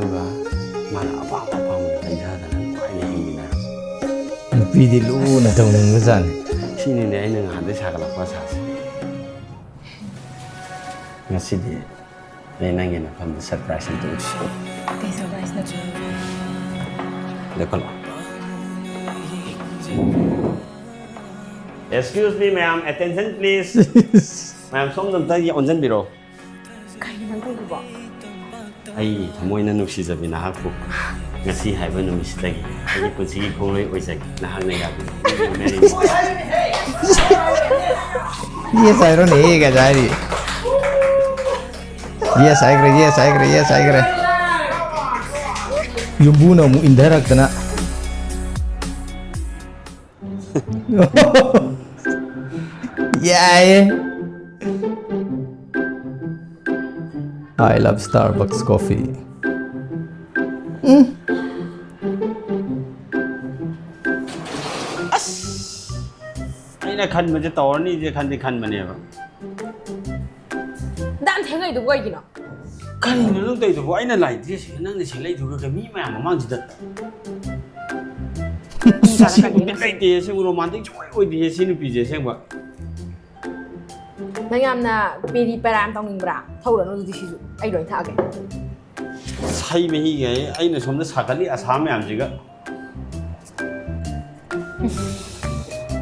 ꯃꯥꯅ ꯑꯄꯥꯝ ꯑꯄꯥꯝꯕꯗ ꯂꯩꯊꯗꯅ ꯅꯨꯡꯉꯥꯏꯅ ꯍꯤꯡꯃꯤꯟꯅꯔꯝꯃꯤ꯫ ꯅꯨꯄꯤꯗꯤ ꯂꯨꯅ ꯇꯧꯅꯤꯡꯕꯖꯥꯠꯅꯤ꯫ ꯁꯤꯅꯤꯅꯦ ꯑꯩꯅ ꯉꯍꯥꯟꯗꯩ ꯁꯥꯒꯠꯂꯛꯄ ꯑꯁꯥꯁꯦ꯫ ꯉꯁꯤꯗꯤ ꯑꯩ ꯅꯪꯒꯤ ꯅꯐꯝꯗ surprise ꯑꯝꯇ ꯎꯠꯁꯤ꯫ ꯀꯩ surprise ꯅꯣ? ꯂꯦꯞꯈꯠꯂꯣ꯫ Excuse me, ꯃꯌꯥꯝ, attention please. ꯃꯌꯥꯝ ꯁꯣꯝꯗ ꯑꯝꯇ ꯑꯣꯟꯁꯤꯟꯕꯤꯔꯣ꯫ ꯀꯩꯅꯣ ꯅꯪ ꯇꯧꯔꯤꯗꯨꯕꯣ? ꯑꯩ ꯊꯃꯣꯏꯅ ꯅꯨꯡꯁꯤꯖꯕꯤ ꯅꯍꯥꯛꯄꯨ ꯉꯁꯤ ꯍꯥꯏꯕ ꯅꯨꯃꯤꯠꯁꯤꯗꯒꯤ ꯑꯩꯒꯤ ꯄꯨꯟꯁꯤꯒꯤ ꯈꯣꯡꯂꯣꯏ ꯑꯣꯏꯖꯒꯦ꯫ ꯅꯍꯥꯛꯅ ꯌꯥꯕꯤꯌꯨ꯫ Yes ꯍꯥꯏꯔꯣꯅꯦ, ꯀꯩ ꯍꯥꯏꯔꯤ? Yes ꯍꯥꯏꯈ꯭ꯔꯦ, yes ꯍꯥꯏꯈ꯭ꯔꯦ, yes ꯍꯥꯏꯈ꯭ꯔꯦ꯫ ꯌꯨꯝꯕꯨꯅ ꯑꯃꯨꯛ ꯏꯟꯊꯔꯛꯇꯅ꯫ ꯌꯥꯏꯌꯦ꯫ I love Starbucks coffee. ꯎꯝ꯫ ꯑꯁ! ꯑꯩꯅ ꯈꯟꯕꯁꯦ ꯇꯧꯔꯅꯤꯁꯦ ꯈꯟꯗꯤ ꯈꯟꯕꯅꯦꯕ꯫ ꯗꯥꯝ ꯊꯦꯡꯉꯩꯗꯨꯕꯨ ꯀꯩꯒꯤꯅꯣ? ꯀꯔꯤꯅꯣ ꯅꯪ ꯇꯧꯔꯤꯗꯨꯕꯣ? ꯑꯩꯅ ꯂꯥꯏ dress ꯁꯦꯠꯂ ꯅꯪꯅ ꯁꯦꯠꯂꯛꯏꯗꯨꯒ ꯀꯩ ꯃꯤ ꯃꯌꯥꯝ ꯃꯃꯥꯡꯁꯤꯗ? ꯏ ꯀꯥꯔꯛꯀꯅꯤ ꯁꯤꯒꯨꯝꯕꯗꯤ ꯉꯁꯤ꯫ ꯂꯩꯇꯦ, ꯑꯁꯦꯡꯕ romantic ꯁꯨꯡꯑꯣꯏ ꯑꯣꯏꯗꯦ ꯁꯤ ꯅꯨꯄꯤꯁꯦ ꯑꯁꯦꯡꯕ꯫ ꯅꯪ ꯌꯥꯝꯅ ꯄꯦꯔꯤ ꯄꯦꯔꯥ ꯌꯥꯝ ꯇꯧꯅꯤꯡꯕ꯭ꯔꯥ? ꯊꯧꯔꯅꯨ ꯑꯗꯨꯗꯤ ꯁꯤꯁꯨ꯫ ꯑꯩ ꯂꯣꯏ ꯊꯛꯑꯒꯦ꯫ ꯍꯩ ꯃꯍꯤꯒ ꯑꯩ-, ꯑꯩꯅ ꯁꯣꯝꯗ ꯁꯥꯒꯠꯂꯤ ꯑꯁꯥ ꯃꯌꯥꯝꯁꯤꯒ꯫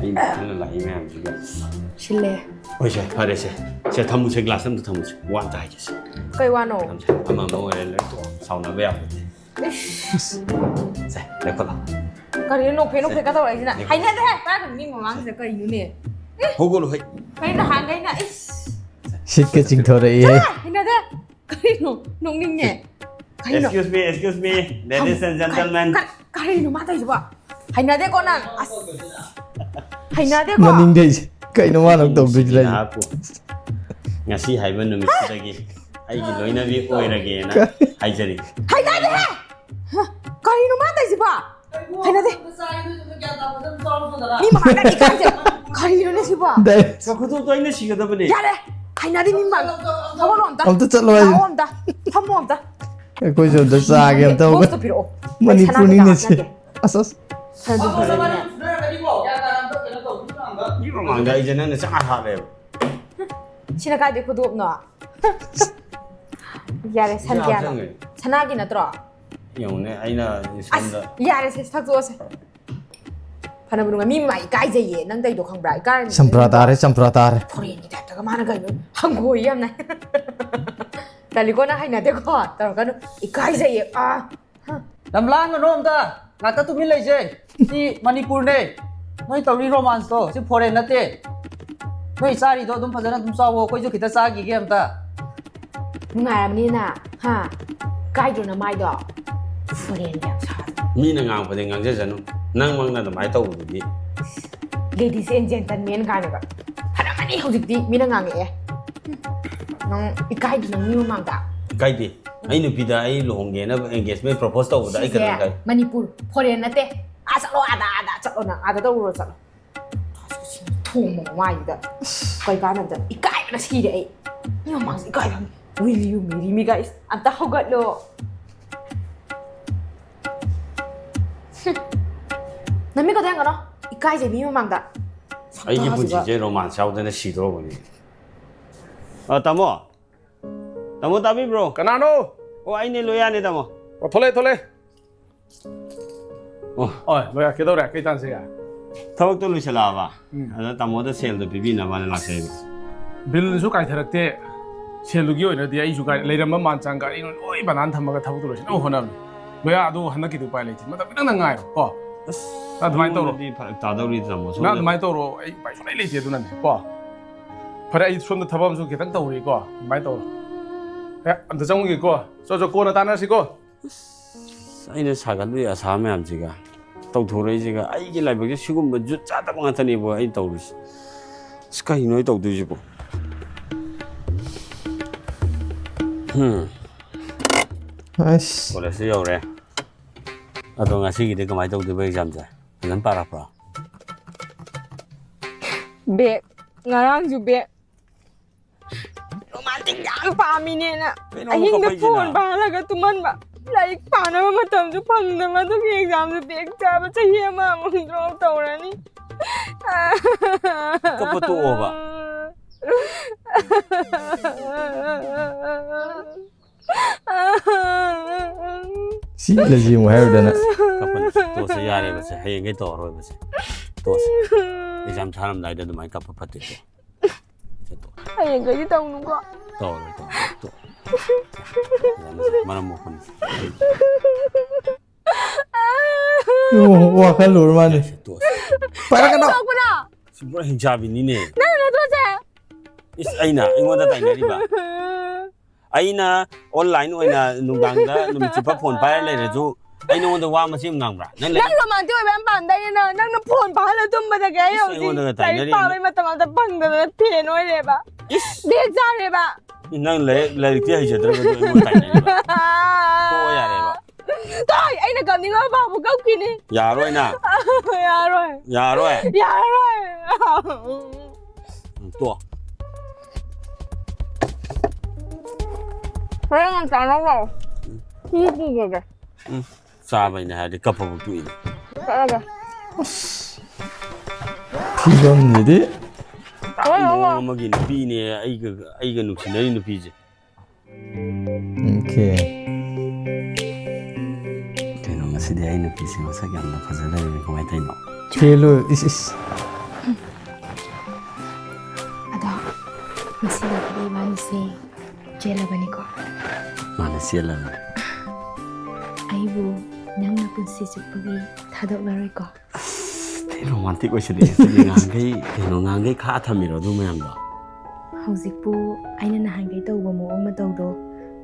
ꯑꯩ ꯃꯊꯪꯗ ꯂꯥꯛꯏ ꯃꯌꯥꯝꯁꯤꯒ꯫ ꯁꯤꯜꯂꯦ꯫ ꯍꯣꯏ ꯁꯦ, ꯐꯔꯦ ꯁꯦ꯫ ꯁꯦ, ꯊꯝꯃꯨꯁꯦ, glass ꯑꯝꯇ ꯊꯝꯃꯨꯁꯦ꯫ ꯋꯥ ꯑꯝꯇ ꯍꯥꯏꯒꯦꯁꯦ꯫ ꯀꯩ ꯋꯥꯅꯣ? ꯊꯝꯁꯦ꯫ ꯑꯃ ꯑꯃ ꯑꯣꯏꯔꯦ, ꯂꯣꯏ ꯇꯣꯛꯑꯣ꯫ ꯁꯥꯎꯅꯕ ꯌꯥꯄꯣꯠꯇꯦ꯫ ꯏꯁ꯫ ꯁꯦ, ꯂꯦꯞꯈꯠꯂꯣ꯫ ꯀꯔꯤꯅꯣ ꯅꯣꯛꯐꯦꯠ ꯅꯣꯛꯐꯦꯠꯀ ꯇꯧꯔꯛꯏꯁꯤꯅ? ꯂꯦꯞꯈꯠꯂꯣ꯫ ꯍꯩꯅꯗꯦꯍꯦ! ꯄꯥꯏꯔꯛꯀꯅꯨ ꯃꯤ ꯃꯃꯥꯡꯁꯤꯗ ꯀꯩꯅꯣꯅꯦ? ꯍꯧꯒꯠꯂꯨ, ꯍꯩ꯫ ꯀꯩꯅꯣ ꯅꯍꯥꯟꯈꯩꯅ? ꯏꯁ! ꯁꯤꯠꯀ ꯆꯤꯡꯊꯣꯔꯛꯏꯍꯦ꯫ ꯆꯠꯂꯣ! ꯍꯩꯅꯗꯦ! ꯀꯔꯤꯅꯣ? ꯅꯣꯛꯅꯤꯡꯉꯦ꯫ ꯀꯩꯅꯣ? Excuse me, excuse me, ladies and gentlemen. ꯀ-, ꯀ-, ꯀꯔꯤꯅꯣ ꯃꯥ ꯇꯧꯔꯤꯁꯤꯕꯣ? ꯍꯩꯅꯗꯦꯀꯣ ꯅꯪ꯫ ꯑꯁ꯫ ꯍꯩꯅꯗꯦꯀꯣ꯫ ꯃꯅꯤꯡꯗꯩꯁꯦ ꯀꯩꯅꯣ ꯃꯥꯅ ꯑꯃꯨꯛ ꯇꯧꯗꯣꯏꯁꯤ ꯂꯩ? ꯅꯍꯥꯛꯄꯨ ꯉꯁꯤ ꯍꯥꯏꯕ ꯅꯨꯃꯤꯠꯁꯤꯗꯒꯤ ꯑꯩꯒꯤ ꯂꯣꯏꯅꯕꯤ ꯑꯣꯏꯔꯒꯦꯅ ꯀ- ꯍꯥꯏꯖꯔꯤ꯫ ꯍꯩꯅꯗꯦꯍꯦ! ꯍ, ꯀꯔꯤꯅꯣ ꯃꯥ ꯇꯧꯔꯤꯁꯤꯕꯣ? ꯍꯩꯅꯗꯦ꯫ ꯃꯤ ꯃꯃꯥꯡꯗ ꯏꯀꯥꯏꯖꯩ꯫ ꯀꯔꯤꯅꯣꯅꯦ ꯁꯤꯕꯣ? ꯗꯥꯏ- ꯈꯨꯗꯣꯞꯇꯣ ꯑꯩꯅ ꯁꯤꯒꯗꯕꯅꯦ꯫ ꯌꯥꯔꯦ꯫ ꯍꯩꯅꯗꯦ ꯃꯤ ꯃꯃꯥꯡ꯫ ꯊꯣꯛꯍꯜꯂꯣ ꯑꯝꯇ꯫ ꯑꯝꯇ ꯆꯠꯂꯣ ꯍꯥꯏꯁꯦ꯫ ꯂꯥꯛꯑꯣ ꯑꯝꯇ꯫ ꯐꯝꯃꯣ ꯑꯝꯇ꯫ ꯑꯩꯈꯣꯏꯁꯨ ꯑꯝꯇ ꯆꯥꯒꯦ ꯑꯝꯇ ꯍꯧꯒꯠ꯫ ꯕꯣꯛꯁꯇꯣ ꯄꯤꯔꯛꯑꯣ꯫ ꯃꯅꯤꯄꯨꯔꯅꯤꯅꯦ ꯁꯤ꯫ ꯑꯁ ꯑꯁ꯫ ꯃꯤ ꯃꯃꯥꯡꯗ ꯑꯩꯁꯦ ꯅꯪꯅ ꯆꯥꯛ ꯍꯥꯠꯂꯦꯕ꯫ ꯁꯤꯅ ꯀꯥꯏꯗꯩ ꯈꯨꯗꯣꯞꯅꯣ? ꯌꯥꯔꯦ, ꯁꯟ ꯀꯌꯥꯅꯣ? ꯁꯅꯥꯒꯤ ꯅꯠꯇ꯭ꯔꯣ? ꯌꯦꯡꯉꯨꯅꯦ, ꯑꯩꯅ ꯑꯁ, ꯌꯥꯔꯦ ꯁꯦ, ꯊꯛꯇꯣꯛꯑꯁꯦ꯫ ꯐꯅꯕ ꯅꯨꯡꯉꯥꯏ꯫ ꯃꯤ ꯃꯥ ꯏꯀꯥꯏꯖꯩꯌꯦ꯫ ꯅꯪ ꯇꯩꯗꯣ ꯈꯪꯕ꯭ꯔꯥ? ꯏꯀꯥꯏꯔꯝꯅꯤ꯫ ꯆꯝꯄ꯭ꯔꯥ ꯇꯥꯔꯦ, ꯆꯝꯄ꯭ꯔꯥ ꯇꯥꯔꯦ꯫ ꯐꯣꯔꯦꯟꯒꯤ ꯇꯥꯏꯞꯇꯒ ꯃꯥꯅ ꯀꯩꯅꯣ ꯍꯪꯒꯣꯏ ꯌꯥꯝꯅ꯫ ꯇꯜꯂꯤꯀꯣ, ꯅꯪ ꯍꯩꯅꯗꯦꯀꯣ꯫ ꯇꯧꯔꯛꯀꯅꯨ꯫ ꯏꯀꯥꯏꯖꯩꯌꯦ꯫ ꯑꯥ꯫ ꯌꯥꯝ ꯂꯥꯡꯒꯅꯣ ꯑꯝꯇ꯫ ꯉꯥꯛꯇ ꯇꯨꯃꯤꯟ ꯂꯩꯁꯦ꯫ ꯁꯤ ꯃꯅꯤꯄꯨꯔꯅꯦ꯫ ꯅꯣꯏ ꯇꯧꯔꯤ ꯔꯣꯃꯥꯟꯁꯇꯣ ꯁꯤ ꯐꯣꯔꯦꯟ ꯅꯠꯇꯦ꯫ ꯅꯣꯏ ꯆꯥꯔꯤꯗꯣ ꯑꯗꯨꯝ ꯐꯖꯅ ꯑꯗꯨꯝ ꯆꯥꯎꯋꯣ꯫ ꯑꯩꯈꯣꯏꯁꯨ ꯈꯤꯇ ꯆꯥꯈꯤꯒꯦ ꯑꯝꯇ꯫ ꯅꯨꯡꯉꯥꯏꯔꯝꯅꯤꯅ, ꯍꯥ? ꯀꯥꯏꯗ꯭ꯔꯣ ꯅꯃꯥꯏꯗꯣ? ꯐꯣꯔꯦꯟꯒꯤ ꯌꯥꯝ ꯁꯥꯗꯅ꯫ ꯃꯤꯅ ꯉꯥꯡꯕꯗꯤ ꯉꯥꯡꯖꯖꯅꯨ, ꯅꯪꯃꯛꯅ ꯑꯗꯨꯃꯥꯏꯅ ꯇꯧꯕꯗꯨꯗꯤ꯫ Ladies and gentlemen ꯀꯥꯏꯅꯒ꯫ ꯐꯔꯝꯃꯅꯤ ꯍꯧꯖꯤꯛꯇꯤ ꯃꯤꯅ ꯉꯥꯡꯉꯛꯑꯦ꯫ ꯅꯪ ꯏꯀꯥꯏꯗ꯭ꯔꯣ ꯅꯪ ꯃꯤ ꯃꯃꯥꯡꯗ? ꯏꯀꯥꯏꯗꯦ꯫ ꯑꯩ ꯅꯨꯄꯤꯗ ꯑꯩ ꯂꯨꯍꯣꯡꯒꯦꯅ engagement propose ꯇꯧꯕꯗ ꯑꯩ ꯀꯩꯗꯧ ꯏꯀꯥꯏ? ꯃꯅꯤꯄꯨꯔ, ꯐꯣꯔꯦꯟ ꯅꯠꯇꯦ꯫ ꯑꯥ ꯆꯠꯂꯣ, ꯑꯥꯗ, ꯑꯥꯗ ꯆꯠꯂꯣ ꯅꯪ, ꯑꯥꯗ ꯇꯧꯔꯨꯔꯣ ꯆꯠꯂꯣ꯫ ꯊꯣꯡꯕ ꯃꯥꯏꯗꯨꯗ ꯀꯩ ꯀꯥꯟꯅꯕꯗ? ꯏꯀꯥꯏꯕꯅ ꯁꯤꯔꯦ ꯑꯩ꯫ ꯃꯤ ꯃꯃꯥꯡꯁꯦ ꯏꯀꯥꯏꯕ꯫ Will you marry me, guys? ꯑꯝꯇ ꯍꯧꯒꯠꯂꯣ꯫ ꯅꯃꯤꯠꯀꯗꯣ ꯌꯦꯡꯒꯅꯣ꯫ ꯏꯀꯥꯏꯖꯩ ꯃꯤ ꯃꯃꯥꯡꯗ꯫ ꯑꯩꯒꯤ ꯁꯛꯇꯥꯁꯤꯒ꯫ ꯄꯨꯟꯁꯤꯁꯦ romance ꯌꯥꯎꯗꯅ ꯁꯤꯗꯧꯔꯕꯅꯤ꯫ ꯑ, ꯇꯥꯃꯣ꯫ ꯇꯥꯃꯣ ꯇꯥꯕꯤꯕ꯭ꯔꯣ? ꯀꯅꯥꯅꯣ? ꯑꯣ, ꯑꯩꯅꯦ, ꯂꯣꯌꯥꯅꯦ, ꯇꯥꯃꯣ꯫ ꯑꯣ, ꯊꯣꯛꯂꯛꯑꯦ, ꯊꯣꯛꯂꯛꯑꯦ꯫ ꯑꯣ꯫ ꯍꯣꯏ, ꯂꯣꯌꯥ, ꯀꯩꯗꯧꯔꯦ? ꯀꯩ ꯇꯥꯟꯁꯤꯒꯦ? ꯊꯕꯛꯇꯣ ꯂꯣꯏꯁꯤꯜꯂꯛꯑꯕ? ꯎꯝ꯫ ꯑꯗ ꯇꯥꯃꯣꯗ ꯁꯦꯜꯗꯣ ꯄꯤꯕꯤꯅꯕꯅ ꯂꯥꯛꯆꯩꯕ꯫ ꯕꯤꯜꯁꯨ ꯀꯥꯏꯊꯔꯛꯇꯦ꯫ ꯁꯦꯜꯗꯨꯒꯤ ꯑꯣꯏꯅꯗꯤ ꯑꯩꯁꯨ ꯒꯥꯔꯤ, ꯂꯩꯔꯝꯕ ꯃꯥꯟ ꯆꯥꯡ ꯒꯥꯔꯤ ꯂꯣꯏ ꯕꯅꯥꯟ ꯊꯝꯃꯒ ꯊꯕꯛꯇꯣ ꯂꯣꯏꯁꯤꯟꯅꯕ ꯍꯣꯠꯅꯕꯅꯤ꯫ ꯂꯣꯌꯥ, ꯑꯗꯨ ꯍꯟꯗꯛꯀꯤꯗꯤ ꯎꯄꯥꯏ ꯂꯩꯇꯦ꯫ ꯃꯇꯝ ꯈꯤꯇꯪꯗ ꯉꯥꯏꯔꯣ, ꯀꯣ? ꯑꯁ, ꯑꯗꯨꯃꯥꯏꯅ ꯇꯧꯔꯣ꯫ ꯁꯣꯝꯗꯗꯤ ꯐꯔꯛ ꯇꯥꯗꯧꯔꯤ, ꯇꯥꯃꯣ꯫ ꯅꯪ ꯁꯣꯝꯗ ꯑꯗꯨꯃꯥꯏꯅ ꯇꯧꯔꯣ꯫ ꯑꯩ ꯎꯄꯥꯏ ꯁꯨꯡꯂꯩ ꯂꯩꯇꯦ, ꯑꯗꯨꯅꯅꯦ, ꯀꯣ? ꯐꯔꯦ, ꯑꯩ ꯁꯣꯝꯗ ꯊꯕꯛ ꯑꯃꯁꯨ ꯈꯤꯇꯪ ꯇꯧꯔꯤꯀꯣ꯫ ꯑꯗꯨꯃꯥꯏꯅ ꯇꯧꯔꯣ꯫ ꯑꯦ, ꯑꯝꯇ ꯆꯪꯉꯨꯒꯦꯀꯣ꯫ ꯆꯣ, ꯆꯣ, ꯀꯣꯟꯅ ꯇꯥꯟꯅꯔꯁꯤꯀꯣ꯫ ꯑꯁ, ꯑꯩꯅ ꯁꯥꯒꯠꯂꯨꯏ ꯑꯁꯥ ꯃꯌꯥꯝꯁꯤꯒ, ꯇꯧꯊꯣꯔꯛꯏꯁꯤꯒ, ꯑꯩꯒꯤ ꯂꯥꯏꯕꯛꯁꯦ ꯁꯤꯒꯨꯝꯕ ꯖꯨꯠ ꯆꯥꯗꯕ ꯉꯥꯛꯇꯅꯦꯕꯣ ꯑꯩꯅ ꯇꯧꯔꯤꯁꯦ꯫ ꯑꯁ, ꯀꯩꯅꯣ ꯑꯩ ꯇꯧꯗꯣꯏꯁꯤꯕꯣ? ꯍꯝ, ꯑꯁ꯫ ꯀꯣꯂꯦꯖꯁꯨ ꯌꯧꯔꯦ꯫ ꯑꯗꯣ ꯉꯁꯤꯒꯤꯗꯤ ꯀꯃꯥꯏꯅ ꯇꯧꯗꯣꯏꯕ examꯁꯦ? ꯐꯖꯅ ꯄꯥꯔꯛꯄ꯭ꯔꯣ? ꯕꯦꯛ꯫ ꯉꯔꯥꯡꯁꯨ ꯕꯦꯛ꯫ ꯔꯣꯃꯥꯟꯇꯤꯛ ꯌꯥꯝ ꯄꯥꯝꯃꯤꯅꯦꯅ ꯀꯩꯅꯣ ꯑꯍꯤꯡꯗ ꯀꯞꯄꯛꯏꯁꯤꯅ? ꯐꯣꯟ ꯄꯥꯍꯜꯂꯒ ꯇꯨꯝꯍꯟꯕ꯫ ꯂꯥꯏꯔꯤꯛ ꯄꯥꯅꯕ ꯃꯇꯝꯁꯨ ꯐꯪꯗꯕ, ꯑꯗꯨꯒꯤ ꯑꯦꯛꯖꯥꯝꯁꯨ ꯕꯦꯛ ꯆꯥꯕ, ꯆꯍꯤ ꯑꯃꯃꯨꯛ ꯗ꯭ꯔꯣꯞ ꯇꯧꯔꯅꯤ꯫ ꯀꯞꯄ ꯇꯣꯛꯑꯣꯕ꯫ ꯁꯤ ꯏꯂꯖꯤ ꯑꯃꯨꯛ ꯍꯥꯏꯔꯨꯗꯅ꯫ ꯀꯞꯄꯅꯤ꯫ ꯇꯣꯛꯑꯁꯦ, ꯌꯥꯔꯦꯕꯁꯦ, ꯍꯌꯦꯡꯈꯩ ꯇꯧꯔꯔꯣꯏꯕꯁꯦ꯫ ꯇꯣꯛꯑꯁꯦ꯫ ꯑꯦꯛꯖꯥꯝ ꯊꯥꯔꯝꯗꯥꯏꯗ ꯑꯗꯨꯃꯥꯏꯅ ꯀꯞꯄ ꯐꯠꯇꯦꯀꯣ꯫ ꯁꯦ, ꯇꯣꯛꯑꯣ꯫ ꯍꯌꯦꯡꯈꯩꯗꯤ ꯇꯧꯅꯨꯀꯣ꯫ ꯇꯧꯔꯣꯏ, ꯇꯧꯔꯣꯏ, ꯇꯣꯛꯑꯣ꯫ ꯑꯦꯛꯖꯥꯝꯁꯦ ꯃꯔꯝ ꯃꯣꯛꯄꯅꯤ꯫ ꯏꯕꯨꯡꯉꯣ, ꯋꯥꯈꯜ ꯂꯨꯔ ꯃꯥꯜꯂꯦ꯫ ꯌꯥꯔꯦꯁꯦ, ꯇꯣꯛꯑꯁꯦ꯫ ꯄꯥꯏꯔꯛꯀꯅꯣ꯫ ꯇꯣꯛꯄꯅ꯫ ꯁꯤ ꯄꯨꯔꯥ ꯍꯤꯡꯆꯥꯕꯤꯅꯤꯅꯦ꯫ ꯅꯪ ꯅꯠꯇ꯭ꯔꯣ ꯁꯦ? ꯏꯁ, ꯑꯩꯅ, ꯑꯩꯉꯣꯟꯗ ꯇꯥꯏꯅꯔꯤꯕ? ꯑꯩꯅ online ꯑꯣꯏꯅ ꯅꯨꯡꯗꯥꯡꯗ ꯅꯨꯃꯤꯠ ꯆꯨꯞꯄ ꯐꯣꯟ ꯄꯥꯏꯔ ꯂꯩꯔꯁꯨ ꯑꯩ ꯅꯉꯣꯟꯗ ꯋꯥ ꯃꯆꯦꯠ ꯑꯃ ꯉꯥꯡꯕ꯭ꯔꯥ? ꯅꯪ ꯂꯥꯏꯔꯤꯛ ꯅꯪ ꯔꯣꯃꯥꯟꯇꯤꯛ ꯑꯣꯏꯕ ꯌꯥꯝ ꯄꯥꯝꯗꯥꯏꯅꯦ ꯅꯪ? ꯅꯪꯅ ꯐꯣꯟ ꯄꯥꯍꯜꯂ ꯇꯨꯝꯕꯗꯒꯤ ꯑꯩ ꯏꯁ, ꯍꯧꯖꯤꯛ ꯑꯩꯉꯣꯟꯗꯒ ꯂꯥꯏꯔꯤꯛ ꯇꯥꯏꯅꯔꯤꯅꯦ꯫ ꯄꯥꯕꯩ ꯃꯇꯝ ꯑꯝꯇ ꯐꯪꯗꯗꯅ ꯐꯦꯟ ꯑꯣꯏꯔꯦꯕ꯫ ꯏꯁ! ꯕꯦꯛ ꯆꯥꯔꯦꯕ꯫ ꯅꯪ ꯂꯥꯏꯔꯤꯛ, ꯂꯥꯏꯔꯤꯛꯇꯤ ꯍꯩꯖꯗ꯭ꯔꯒ ꯑꯗꯨ ꯑꯩꯉꯣꯟꯗ ꯇꯥꯏꯅꯔꯤꯕ? ꯇꯣꯛꯑꯣ ꯌꯥꯔꯦꯕ꯫ ꯇꯣꯏ, ꯑꯩꯅ ꯀꯞꯅꯤꯡꯉ ꯄꯥꯕ ꯀꯞꯈꯤꯅꯤ꯫ ꯌꯥꯔꯣꯏ ꯅꯪ꯫ ꯌꯥꯔꯣꯏ꯫ ꯌꯥꯔꯣꯏ꯫ ꯌꯥꯔꯣꯏ꯫ ꯎꯝ, ꯇꯣꯛꯑꯣ꯫ ꯍꯣꯔꯦꯟ ꯉꯟꯇꯥ ꯂꯧ ꯂꯥꯛꯑꯣ꯫ ꯎꯝ꯫ ꯁꯤ ꯄꯨꯈ꯭ꯔꯒꯦ꯫ ꯎꯝ꯫ ꯆꯥꯕꯩꯅꯦ ꯍꯥꯏꯔꯗꯤ ꯀꯞꯄꯕꯨ ꯇꯣꯛꯏꯅꯦ꯫ ꯆꯠꯂꯒꯦ꯫ ꯑꯁ꯫ ꯐꯤꯕꯝꯁꯤꯗꯤ꯫ ꯍꯣꯏ, ꯍꯣꯏ, ꯍꯣꯏ꯫ ꯃꯑꯣꯡ ꯑꯃꯒꯤ ꯅꯨꯄꯤꯅꯦ ꯑꯩꯒ, ꯑꯩꯒ ꯅꯨꯡꯁꯤꯅꯔꯤ ꯅꯨꯄꯤꯁꯦ꯫ ꯑꯣꯀꯦ꯫ ꯀꯩꯅꯣ ꯉꯁꯤꯗꯤ ꯑꯩ ꯅꯨꯄꯤꯁꯦ ꯃꯁꯛ ꯌꯥꯝꯅ ꯐꯖ ꯂꯩꯔꯝꯃꯤ, ꯀꯃꯥꯏꯅ ꯇꯧꯔꯤꯅꯣ? ꯆꯦꯜꯂꯨ, ꯏꯁ, ꯏꯁ꯫ ꯑꯗꯣ, ꯉꯁꯤꯗꯒꯤꯗꯤ ꯏꯕꯥꯅꯤꯁꯦ ꯆꯦꯜꯂꯕꯅꯤꯀꯣ? ꯃꯥꯅ ꯆꯦꯜꯂꯕꯅꯤ꯫ ꯑꯩꯕꯨ ꯅꯪꯅ ꯄꯨꯟꯁꯤ ꯆꯨꯞꯄꯒꯤ ꯊꯥꯗꯣꯛꯂꯔꯣꯏꯀꯣ? ꯑꯁ, ꯊꯤ ꯔꯣꯃꯥꯟꯇꯤꯛ ꯑꯣꯏꯁꯤꯜꯂꯛꯑꯦ ꯁꯤꯗꯤ꯫ ꯉꯍꯥꯟꯈꯩ, ꯀꯩꯅꯣ, ꯉꯍꯥꯟꯈꯩ ꯈꯥꯛꯑ ꯊꯝꯃꯤꯔꯣ ꯑꯗꯨ ꯃꯌꯥꯝꯗꯣ? ꯍꯧꯖꯤꯛꯄꯨ ꯑꯩꯅ ꯅꯍꯥꯟꯈꯩ ꯇꯧꯕ ꯃꯑꯣꯡ ꯃꯇꯧꯗꯣ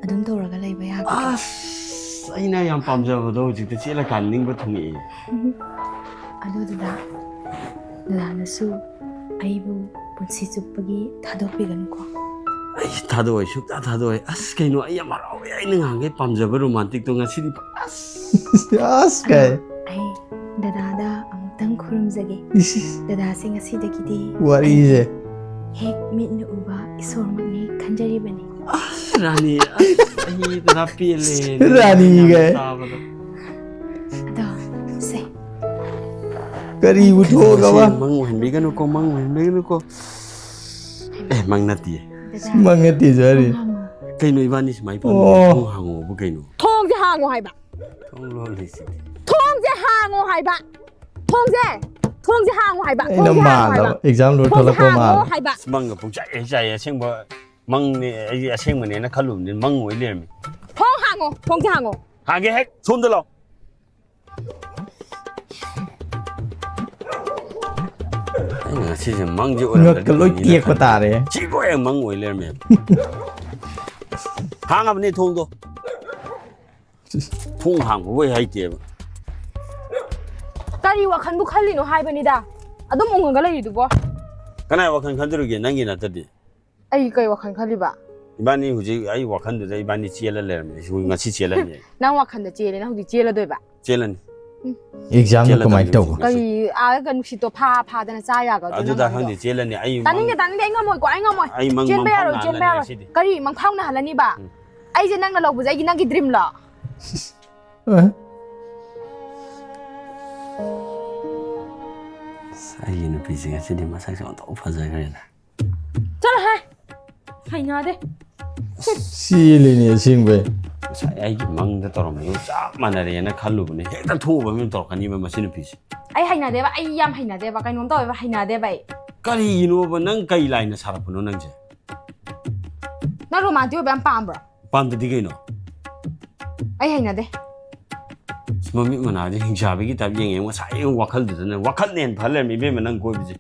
ꯑꯗꯨꯝ ꯇꯧꯔꯒ ꯂꯩꯕ ꯌꯥꯒꯗ꯭ꯔꯣ? ꯑꯁ, ꯑꯩꯅ ꯌꯥꯝ ꯄꯥꯝꯖꯕꯗꯣ ꯍꯧꯖꯤꯛꯇꯤ ꯆꯦꯜꯂꯀꯥꯟ ꯅꯤꯡꯕ ꯊꯨꯡꯉꯛꯑꯦ꯫ ꯑꯗꯨꯗꯨꯗ ꯗꯗꯥꯅꯁꯨ ꯑꯩꯕꯨ ꯄꯨꯟꯁꯤ ꯆꯨꯞꯄꯒꯤ ꯊꯥꯗꯣꯛꯄꯤꯒꯅꯨꯀꯣ꯫ ꯑꯩ ꯊꯥꯗꯣꯛꯑꯣꯏ, ꯁꯨꯛꯊꯥ ꯊꯥꯗꯣꯛꯑꯣꯏ꯫ ꯑꯁ, ꯀꯩꯅꯣ, ꯑꯩ ꯌꯥꯝ ꯍꯔꯥꯎꯋꯦ꯫ ꯑꯩꯅ ꯉꯍꯥꯟꯈꯩ ꯄꯥꯝꯖꯕ ꯔꯣꯃꯥꯟꯇꯤꯛꯇꯣ ꯉꯁꯤꯗꯤ ꯑꯁ꯫ ꯑꯁ, ꯀꯥꯏ꯫ ꯑꯩ ꯗꯗꯥꯗ ꯑꯃꯨꯛꯇꯪ ꯈꯨꯔꯨꯝꯖꯒꯦ꯫ ꯏꯁ, ꯏꯁ꯫ ꯗꯗꯥꯁꯦ ꯉꯁꯤꯗꯒꯤꯗꯤ ꯋꯥꯔꯤꯁꯦ꯫ ꯍꯦꯛ ꯃꯤꯠꯅ ꯎꯕ ꯏꯁꯣꯔꯃꯛꯅꯤ ꯈꯟꯖꯔꯤꯕꯅꯤ꯫ ꯔꯥꯅꯤ, ꯑꯁ, ꯑꯩ ꯄꯨꯔꯥ ꯄꯦꯜꯂꯦ꯫ ꯔꯥꯅꯤꯒ꯫ ꯇꯥꯕꯗ꯫ ꯑꯗꯣ ꯁꯦ꯫ ꯀꯔꯤ ꯎꯊꯣꯛꯑꯒꯕ? ꯃꯪ ꯑꯣꯏꯍꯟꯕꯤꯒꯅꯨꯀꯣ, ꯃꯪ ꯑꯣꯏꯍꯟꯕꯤꯒꯅꯨꯀꯣ꯫ ꯑꯦ, ꯃꯪ ꯅꯠꯇꯤꯌꯦ꯫ ꯗꯗꯥ, ꯃꯪ ꯅꯠꯇꯦꯁꯨ ꯍꯥꯏꯔꯤ꯫ ꯍꯪꯉꯣ꯫ ꯀꯩꯅꯣ ꯏꯕꯥꯅꯤ ꯁꯨꯃꯥꯏꯅ ꯑꯣ꯫ ꯊꯣꯡ ꯍꯥꯡꯉꯣꯕꯨ ꯀꯩꯅꯣ? ꯊꯣꯡꯁꯦ ꯍꯥꯡꯉꯣ ꯍꯥꯏꯕ꯫ ꯊꯣꯡ ꯂꯣꯜꯂꯤꯁꯤꯗꯤ꯫ ꯊꯣꯡꯁꯦ ꯍꯥꯡꯉꯣ ꯍꯥꯏꯕ꯫ ꯊꯣꯡꯁꯦ꯫ ꯊꯣꯡꯁꯦ ꯍꯥꯡꯉꯣ ꯍꯥꯏꯕ꯫ ꯑꯩꯅ ꯊꯣꯡꯁꯦ ꯍꯥꯡꯉꯣ ꯃꯥꯜꯂꯕ ꯍꯥꯏꯕ꯫ ꯑꯦꯛꯖꯥꯝ ꯂꯣꯏ ꯊꯣꯡꯁꯦ ꯊꯣꯛꯂꯛꯄ ꯍꯥꯡꯉꯣ ꯃꯥꯜꯂꯦ꯫ ꯍꯥꯏꯕ꯫ ꯑꯁ, ꯃꯪꯒ ꯄꯨꯡꯆꯥꯏ ꯍꯦꯛ ꯆꯥꯏꯌꯦ꯫ ꯑꯁꯦꯡꯕ ꯃꯪꯅꯦ, ꯑꯩ ꯑꯁꯦꯡꯕꯅꯦꯅ ꯈꯜꯂꯨꯕꯅꯤ, ꯃꯪ ꯑꯣꯏ ꯂꯩꯔꯝꯃꯤ꯫ ꯊꯣꯡ ꯍꯥꯡꯉꯣ꯫ ꯊꯣꯡꯁꯦ ꯍꯥꯡꯉꯣ꯫ ꯍꯥꯡꯒꯦ ꯍꯦꯛ ꯁꯣꯝꯗ ꯂꯥꯛꯑꯣ꯫ ꯑꯩꯅ ꯉꯁꯤꯁꯦ ꯃꯪꯁꯦ ꯑꯣꯏꯔꯝꯗ꯭ꯔꯗꯤ ꯉꯛꯀ ꯂꯣꯏ ꯐꯅꯤꯅ ꯇꯦꯛꯄ ꯈꯟꯕ꯫ ꯇꯥꯔꯦ꯫ ꯁꯤꯕꯨ ꯍꯦꯛ ꯃꯪ ꯑꯣꯏ ꯂꯩꯔꯝꯃꯦ꯫ ꯍꯥꯡꯉꯕꯅꯦ ꯊꯣꯡꯗꯣ꯫ ꯊꯣꯡ ꯍꯥꯡꯕꯕꯨ ꯍꯩꯇꯦꯕ꯫ ꯀꯔꯤ ꯋꯥꯈꯜꯕꯨ ꯈꯜꯂꯤꯅꯣ ꯍꯥꯏꯕꯅꯤꯗ꯫ ꯑꯗꯨꯝ ꯎꯪꯉꯒ ꯂꯩꯔꯤꯗꯨꯕꯣ꯫ ꯀꯅꯥꯏ ꯋꯥꯈꯜ ꯈꯟꯗꯣꯔꯤꯒꯦ, ꯅꯪꯒꯤ ꯅꯠꯇꯗꯤ? ꯑꯩ ꯀꯩ ꯋꯥꯈꯜ ꯈꯜꯂꯤꯕ? ꯏꯕꯥꯅꯤ ꯍꯧꯖꯤꯛ ꯑꯩ ꯋꯥꯈꯜꯗꯨꯗ ꯏꯕꯥꯅꯤ ꯆꯦꯜꯂ ꯂꯩꯔꯝꯃꯦ꯫ ꯑꯩꯁꯨ ꯉꯁꯤ ꯆꯦꯜꯂꯅꯤ꯫ ꯅꯪ ꯋꯥꯈꯜꯗ ꯆꯦꯜꯂꯦ, ꯅꯪ ꯍꯧꯖꯤꯛ ꯆꯦꯜꯂꯗꯣꯏꯕ? ꯆꯦꯜꯂꯅꯤ꯫ ꯑꯦꯛꯖꯥꯝꯅ ꯆꯦꯜꯂꯗꯣꯏꯅꯤ ꯀꯃꯥꯏꯅ ꯇꯧꯕ? ꯍꯧꯖꯤꯛ꯫ ꯀꯔꯤ ꯑꯥꯒ ꯅꯨꯡꯁꯤꯠꯇꯣ ꯐꯥ ꯐꯥꯗꯅ ꯆꯥ ꯌꯥꯒꯗ꯭ꯔꯣ? ꯑꯗꯨꯗ ꯅꯪ ꯍꯥꯏꯗꯣ? ꯈꯪꯗꯦ, ꯆꯦꯜꯂꯅꯤ꯫ ꯑꯩ ꯃꯪ- ꯇꯥꯅꯤꯡꯗꯦ, ꯇꯥꯅꯤꯡꯗꯦ, ꯑꯩ ꯉꯝꯃꯣꯏꯀꯣ, ꯑꯩ ꯉꯝꯃꯣꯏ꯫ ꯑꯩ ꯃꯪ- ꯆꯦꯟꯕ ꯃꯪ ꯌꯥꯔꯣꯏ, ꯐꯥꯎꯅ ꯆꯦꯟꯕ ꯍꯜꯂꯅꯤ ꯌꯥꯔꯣꯏ꯫ ꯉꯁꯤꯗꯤ꯫ ꯀꯔꯤ ꯃꯪ ꯐꯥꯎꯅ ꯍꯜꯂꯅꯤꯕ? ꯎꯝ꯫ ꯑꯩꯁꯦ ꯅꯪꯅ ꯂꯧꯕꯁꯦ ꯑꯩꯒꯤ, ꯅꯪꯒꯤ ꯗ꯭ꯔꯤꯝꯂꯣ? ꯑ? ꯑꯁ, ꯑꯩꯒꯤ ꯅꯨꯄꯤꯁꯦ ꯉꯁꯤꯗꯤ ꯃꯁꯛꯁꯦ ꯑꯣꯟꯊꯣꯛ ꯐꯖꯈ꯭ꯔꯦꯗ꯫ ꯆꯠꯂꯣꯍꯦ꯫ ꯍꯩꯅꯗꯦ꯫ ꯆꯦꯜꯂꯤꯅꯦ ꯑꯁꯦꯡꯕꯩ꯫ ꯉꯁꯥꯏ ꯑꯩꯒꯤ ꯃꯪꯗ ꯇꯧꯔꯝꯕꯗꯨ ꯆꯞ ꯃꯥꯟꯅꯔꯦꯅ ꯈꯜꯂꯨꯕꯅꯦ꯫ ꯍꯦꯛꯇ ꯊꯣꯛꯎꯕ ꯑꯃ ꯇꯧꯔꯛꯀꯅꯤꯕ ꯃꯁꯤ ꯅꯨꯄꯤꯁꯦ꯫ ꯑꯩ ꯍꯩꯅꯗꯦꯕ, ꯑꯩ ꯌꯥꯝ ꯍꯩꯅꯗꯦꯕ, ꯀꯩꯅꯣꯝ ꯇꯧꯋꯦꯕ, ꯍꯩꯅꯗꯦꯕ ꯑꯩ꯫ ꯀꯔꯤꯒꯤꯅꯣꯕ? ꯅꯪ ꯀꯩ ꯂꯥꯏꯅ ꯁꯥꯔꯛꯄꯅꯣ ꯅꯪꯁꯦ? ꯅꯪ ꯔꯣꯃꯥꯟꯇꯤꯛ ꯑꯣꯏꯕ ꯌꯥꯝ ꯄꯥꯝꯕ꯭ꯔꯣ? ꯄꯥꯝꯗꯗꯤ ꯀꯩꯅꯣ? ꯑꯩ ꯍꯩꯅꯗꯦ꯫ ꯑꯁ, ꯃꯃꯤꯠ ꯃꯅꯥꯁꯦ ꯍꯤꯡꯆꯥꯕꯤꯒꯤ ꯇꯥꯏꯞ ꯌꯦꯡꯉꯦ꯫ ꯉꯁꯥꯏ ꯋꯥꯈꯜꯗꯨꯗꯅꯦ, ꯋꯥꯈꯜꯅ ꯍꯦꯟꯅ ꯐ ꯂꯩꯔꯝꯃꯦ ꯏꯕꯦꯝꯃ, ꯅꯪ ꯀꯣꯏꯕꯁꯦ꯫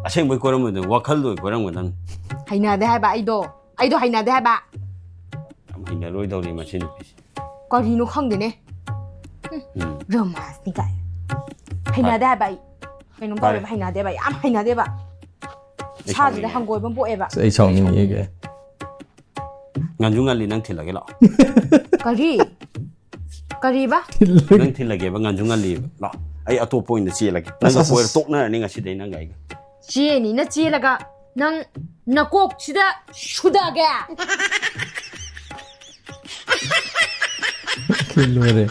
ꯑꯁꯦꯡꯕꯩ ꯀꯣꯏꯔꯝꯃꯣꯏꯗ, ꯋꯥꯈꯜꯗ ꯑꯣꯏ ꯀꯣꯏꯔꯝꯒꯗꯕꯅꯤ꯫ ꯍꯩꯅꯗꯦ ꯍꯥꯏꯕ ꯑꯩꯗꯣ꯫ ꯑꯩꯗꯣ ꯍꯩꯅꯗꯦ ꯍꯥꯏꯕ꯫ ꯌꯥꯝ ꯍꯩꯅꯔꯣꯏꯗꯧꯔꯤ ꯃꯁꯤ ꯅꯨꯄꯤꯁꯦ꯫ ꯀꯔꯤꯅꯣ ꯈꯪꯗꯦꯅꯦ꯫ ꯎꯝ꯫ ꯔꯣꯃꯥꯟꯁꯅꯤ ꯀꯥꯏ꯫ ꯍꯩꯅꯗꯦ ꯍꯥꯏꯕ ꯑꯩ꯫ ꯀꯩꯅꯣꯝ ꯐꯔꯦ꯫ ꯇꯧꯋꯦꯕ, ꯍꯩꯅꯗꯦꯕ ꯑꯩ꯫ ꯌꯥꯝ ꯍꯩꯅꯗꯦꯕ꯫ ꯑꯩ ꯏꯁꯥꯁꯤꯗ ꯁꯥꯎꯅꯤꯡꯉꯦ꯫ ꯍꯪꯒꯣꯏꯕ ꯑꯃ ꯄꯣꯛꯑꯦꯕ꯫ ꯑꯁ, ꯑꯩ ꯁꯥꯎꯅꯤꯡꯉꯤꯒꯦ꯫ ꯉꯟꯁꯨ ꯉꯜꯂꯤ, ꯅꯪ ꯊꯤꯜꯂꯒꯦ ꯂꯥꯛꯑꯣ꯫ ꯀꯔꯤ? ꯀꯔꯤꯕ? ꯅꯪ ꯊꯤꯜꯂꯒꯦꯕ, ꯉꯟꯁꯨ ꯉꯜꯂꯤꯕ꯫ ꯂꯥꯛꯑꯣ, ꯑꯩ ꯑꯇꯣꯞꯄ ꯑꯣꯏꯅ ꯆꯦꯜꯂꯒꯦ꯫ ꯅꯪꯒ ꯑꯁ, ꯑꯁ, ꯀꯣꯏꯔ ꯑꯁ꯫ ꯇꯣꯛꯅꯔꯅꯤ ꯉꯁꯤꯗꯩ ꯅꯪꯒ ꯑꯩꯒ꯫ ꯆꯦꯅꯤꯅ ꯆꯦꯜꯂꯒ ꯅꯪ ꯅꯀꯣꯛꯁꯤꯗ ꯁꯨꯗꯒꯦ꯫ ꯂꯣꯏꯔꯦ꯫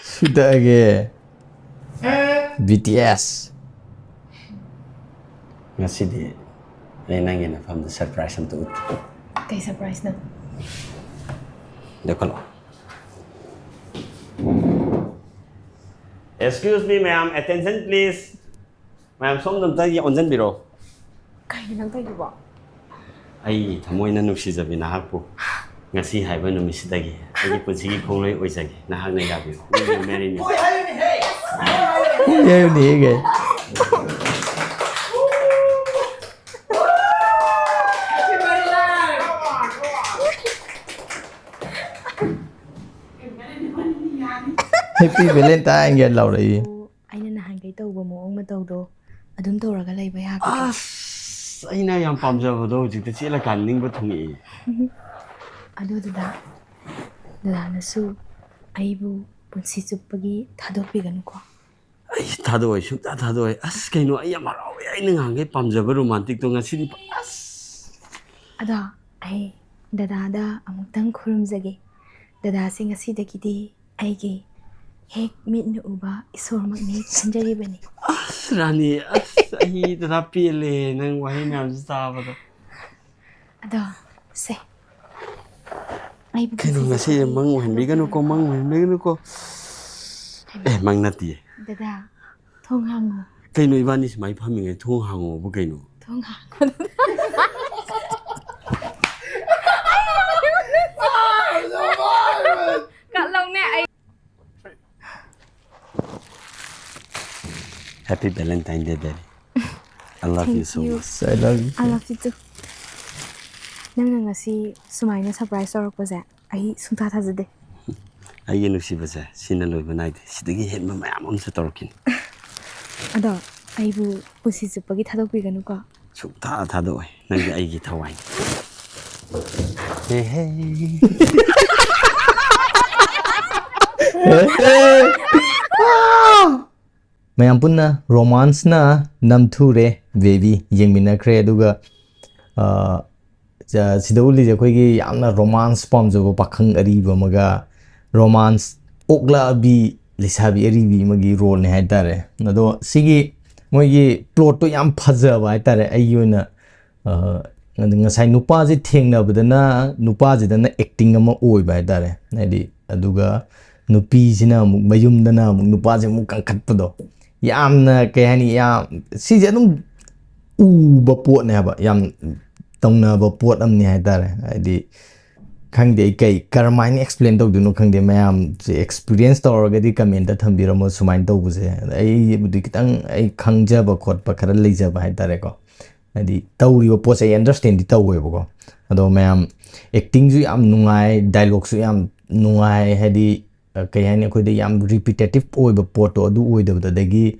ꯁꯨꯗꯒꯦ꯫ ꯕꯤ ꯇꯤ ꯑꯦꯁ꯫ ꯉꯁꯤꯗꯤ ꯑꯩ ꯅꯪꯒꯤ ꯅꯐꯝꯗ ꯁꯔꯄ꯭ꯔꯥꯏꯁ ꯑꯝꯇ ꯎꯠꯀꯦ꯫ ꯀꯩ ꯁꯔꯄ꯭ꯔꯥꯏꯁꯅꯣ? ꯂꯦꯞꯈꯠꯂꯣ꯫ Excuse me, ma'am. Attention, please. ꯃꯌꯥꯝ ꯁꯣꯝꯗ ꯑꯝꯇ ꯑꯣꯟꯁꯤꯟꯕꯤꯔꯣ꯫ ꯀꯩꯅꯣ ꯅꯪ ꯇꯧꯔꯤꯗꯨꯕꯣ? ꯑꯩꯒꯤ ꯊꯃꯣꯏꯅ ꯅꯨꯡꯁꯤꯖꯕꯤ ꯅꯍꯥꯛꯄꯨ ꯉꯁꯤ ꯍꯥꯏꯕ ꯅꯨꯃꯤꯠꯁꯤꯗꯒꯤ ꯑꯩꯒꯤ ꯄꯨꯟꯁꯤꯒꯤ ꯈꯣꯡꯂꯣꯏ ꯑꯣꯏꯖꯒꯦ꯫ ꯅꯍꯥꯛꯅ ꯌꯥꯕꯤꯌꯨ꯫ Will you marry me? ꯌꯥꯏꯅꯦ ꯀꯩ꯫ Happy Valentine ꯒ ꯂꯥꯎꯔꯛꯏ꯫ ꯑꯩꯅ ꯅꯍꯥꯟꯈꯩ ꯇꯧꯕ ꯃꯑꯣꯡ ꯃꯇꯧꯗꯣ ꯑꯗꯨꯝ ꯇꯧꯔꯒ ꯂꯩꯕ ꯌꯥꯒꯗ꯭ꯔꯣ? ꯑꯁ, ꯑꯩꯅ ꯌꯥꯝ ꯄꯥꯝꯖꯕꯗꯣ ꯍꯧꯖꯤꯛꯇ ꯆꯦꯜꯂꯀꯥꯟꯗ ꯅꯤꯡꯕ ꯊꯨꯡꯉꯛꯑꯦ꯫ ꯑꯗꯨꯗꯨꯗ ꯗꯗꯥꯅꯁꯨ ꯑꯩꯕꯨ ꯄꯨꯟꯁꯤ ꯆꯨꯞꯄꯒꯤ ꯊꯥꯗꯣꯛꯄꯤꯒꯅꯨꯀꯣ꯫ ꯑꯩ ꯊꯥꯗꯣꯛꯑꯣꯏ, ꯁꯨꯡꯊꯥ ꯊꯥꯗꯣꯛꯑꯣꯏ꯫ ꯑꯁ, ꯀꯩꯅꯣ, ꯑꯩ ꯌꯥꯝ ꯍꯔꯥꯎꯋꯦ꯫ ꯑꯩꯅ ꯉꯍꯥꯟꯈꯩ ꯄꯥꯝꯖꯕ ꯔꯣꯃꯥꯟꯇꯤꯛꯇꯣ ꯉꯁꯤꯗꯤ ꯐ-, ꯑꯁ꯫ ꯑꯗꯣ ꯑꯩ ꯗꯗꯥꯗ ꯑꯃꯨꯛꯇꯪ ꯈꯨꯔꯨꯝꯖꯒꯦ꯫ ꯗꯗꯥꯁꯦ ꯉꯁꯤꯗꯒꯤꯗꯤ ꯑꯩꯒꯤ ꯍꯦꯛ ꯃꯤꯠꯅ ꯎꯕ ꯏꯁꯣꯔꯃꯛꯅꯤ ꯈꯟꯖꯔꯤꯕꯅꯤ꯫ ꯑꯁ, ꯔꯥꯅꯤ, ꯑꯁ, ꯑꯩ ꯗꯗꯥ ꯄꯦꯜꯂꯦ ꯅꯪ ꯋꯥꯍꯩ ꯃꯌꯥꯝꯁꯤ ꯇꯥꯕꯗ꯫ ꯑꯗꯣ ꯁꯦ, ꯑꯩꯕꯨ ꯀꯩꯅꯣ, ꯉꯁꯤꯁꯦ ꯃꯪ ꯑꯣꯏꯍꯟꯕꯤꯒꯅꯨꯀꯣ, ꯃꯪ ꯑꯣꯏꯍꯟꯕꯤꯒꯅꯨꯀꯣ꯫ ꯑꯦ, ꯃꯪ ꯅꯠꯇꯤꯌꯦ꯫ ꯗꯗꯥ, ꯊꯣꯡ ꯍꯥꯡꯉꯣ꯫ ꯀꯩꯅꯣ, ꯏꯕꯥꯅꯤ ꯁꯨꯃꯥꯏꯅ ꯐꯝꯃꯤꯉꯩ ꯊꯣꯡ ꯍꯥꯡꯉꯣꯕꯨ ꯀꯩꯅꯣ? ꯊꯣꯡ ꯍꯥꯡꯉꯣ꯫ ꯀꯠꯂꯧꯅꯦ ꯑꯩ꯫ Happy Valentine Day, baby. I love you so much. I love you. I love you too. ꯅꯪꯅ ꯉꯁꯤ ꯁꯨꯃꯥꯏꯅ ꯁꯔꯄ꯭ꯔꯥꯏꯁ ꯇꯧꯔꯛꯄꯁꯦ ꯑꯩ ꯁꯨꯡꯊꯥ ꯊꯥꯖꯗꯦ꯫ ꯑꯩꯒꯤ ꯅꯨꯡꯁꯤꯕꯁꯦ ꯁꯤꯅ ꯂꯣꯏꯕ ꯅꯥꯏꯗꯦ꯫ ꯁꯤꯗꯒꯤ ꯍꯦꯟꯕ ꯃꯌꯥꯝ ꯑꯃꯁꯨ ꯇꯧꯔꯛꯈꯤꯅꯤ꯫ ꯑꯗꯣ ꯑꯩꯕꯨ ꯄꯨꯟꯁꯤ ꯆꯨꯞꯄꯒꯤ ꯊꯥꯗꯣꯛꯄꯤꯒꯅꯨꯀꯣ꯫ ꯁꯨꯡꯊꯥ ꯊꯥꯗꯣꯛꯑꯣꯏ꯫ ꯅꯪꯗꯤ ꯑꯩꯒꯤ ꯊꯋꯥꯏꯅꯤ꯫ ꯍꯦ, ꯍꯦ꯫ ꯃꯌꯥꯝ ꯄꯨꯟꯅ ꯔꯣꯃꯥꯟꯁꯅ ꯅꯝꯊꯨꯔꯦ ꯕꯦꯕꯤ ꯌꯦꯡꯃꯤꯟꯅꯈ꯭ꯔꯦ꯫ ꯑꯗꯨꯒ, ꯑ, ꯁꯤꯗ ꯎꯠꯂꯤꯁꯦ ꯑꯩꯈꯣꯏꯒꯤ ꯌꯥꯝꯅ ꯔꯣꯃꯥꯟꯁ ꯄꯥꯝꯖꯕ ꯄꯥꯈꯪ ꯑꯔꯤꯕ ꯑꯃꯒ ꯔꯣꯃꯥꯟꯁ ꯑꯣꯛꯂꯛꯑꯕꯤ ꯂꯩꯁꯥꯕꯤ ꯑꯔꯤꯕꯤ ꯑꯃꯒꯤ ꯔꯣꯜꯅꯦ ꯍꯥꯏꯇꯥꯔꯦ꯫ ꯑꯗꯣ ꯁꯤꯒꯤ ꯃꯣꯏꯒꯤ ꯄ꯭ꯂꯣꯠꯇꯣ ꯌꯥꯝ ꯐꯖꯕ ꯍꯥꯏꯇꯥꯔꯦ꯫ ꯑꯩꯒꯤ ꯑꯣꯏꯅ, ꯑ, ꯉꯁꯥꯏ ꯅꯨꯄꯥꯁꯦ ꯊꯦꯡꯅꯕꯗꯅ ꯅꯨꯄꯥꯁꯤꯗꯅ ꯑꯦꯛꯇꯤꯡ ꯑꯃ ꯑꯣꯏꯕ ꯍꯥꯏꯇꯥꯔꯦ꯫ ꯍꯥꯏꯗꯤ, ꯑꯗꯨꯒ ꯅꯨꯄꯤꯁꯤꯅ ꯑꯃꯨꯛ ꯃꯌꯨꯝꯗꯅ ꯑꯃꯨꯛ ꯅꯨꯄꯥꯁꯦ ꯑꯃꯨꯛ ꯀꯟꯈꯠꯄꯗꯣ, ꯌꯥꯝꯅ, ꯀꯩ ꯍꯥꯏꯅꯤ, ꯌꯥꯝ, ꯁꯤꯁꯦ ꯑꯗꯨꯝ ꯎꯕ ꯄꯣꯠꯅꯦ ꯍꯥꯏꯕ, ꯌꯥꯝ ꯇꯧꯅꯕ ꯄꯣꯠ ꯑꯃꯅꯤ ꯍꯥꯏꯇꯥꯔꯦ꯫ ꯍꯥꯏꯗꯤ, ꯈꯪꯗꯦ ꯑꯩ ꯀꯩ, ꯀꯔꯝꯍꯥꯏꯅ ꯑꯦꯛꯁꯄ꯭ꯂꯦꯟ ꯇꯧꯗꯣꯏꯅꯣ ꯈꯪꯗꯦ꯫ ꯃꯌꯥꯝꯁꯦ ꯑꯦꯛꯁꯄꯤꯔꯤꯌꯦꯟꯁ ꯇꯧꯔꯒꯗꯤ ꯀꯃꯦꯟꯇ ꯊꯝꯕꯤꯔꯝꯃꯣ, ꯁꯨꯃꯥꯏꯅ ꯇꯧꯕꯁꯦ꯫ ꯑꯗ ꯑꯩꯕꯨꯗꯤ ꯈꯤꯇꯪ ꯑꯩ ꯈꯪꯖꯕ ꯈꯣꯠꯄ ꯈꯔ ꯂꯩꯖꯕ ꯍꯥꯏꯇꯥꯔꯦꯀꯣ꯫ ꯍꯥꯏꯗꯤ, ꯇꯧꯔꯤꯕ ꯄꯣꯠꯁꯦ ꯑꯩ ꯑꯟꯗꯔꯁꯇꯦꯟꯗꯤ ꯇꯧꯋꯦꯕꯀꯣ꯫ ꯑꯗꯣ ꯃꯌꯥꯝ, ꯑꯦꯛꯇꯤꯡꯁꯨ ꯌꯥꯝ ꯅꯨꯡꯉꯥꯏ, ꯗꯥꯏꯂꯣꯛꯁꯨ ꯌꯥꯝ ꯅꯨꯡꯉꯥꯏ꯫ ꯍꯥꯏꯗꯤ, ꯑ, ꯀꯩ ꯍꯥꯏꯅꯤ, ꯑꯩꯈꯣꯏꯗ ꯌꯥꯝ ꯔꯤꯄꯤꯇꯦꯇꯤꯞ ꯑꯣꯏꯕ ꯄꯣꯠꯇꯣ ꯑꯗꯨ ꯑꯣꯏꯗꯕꯗ, ꯑꯗꯒꯤ,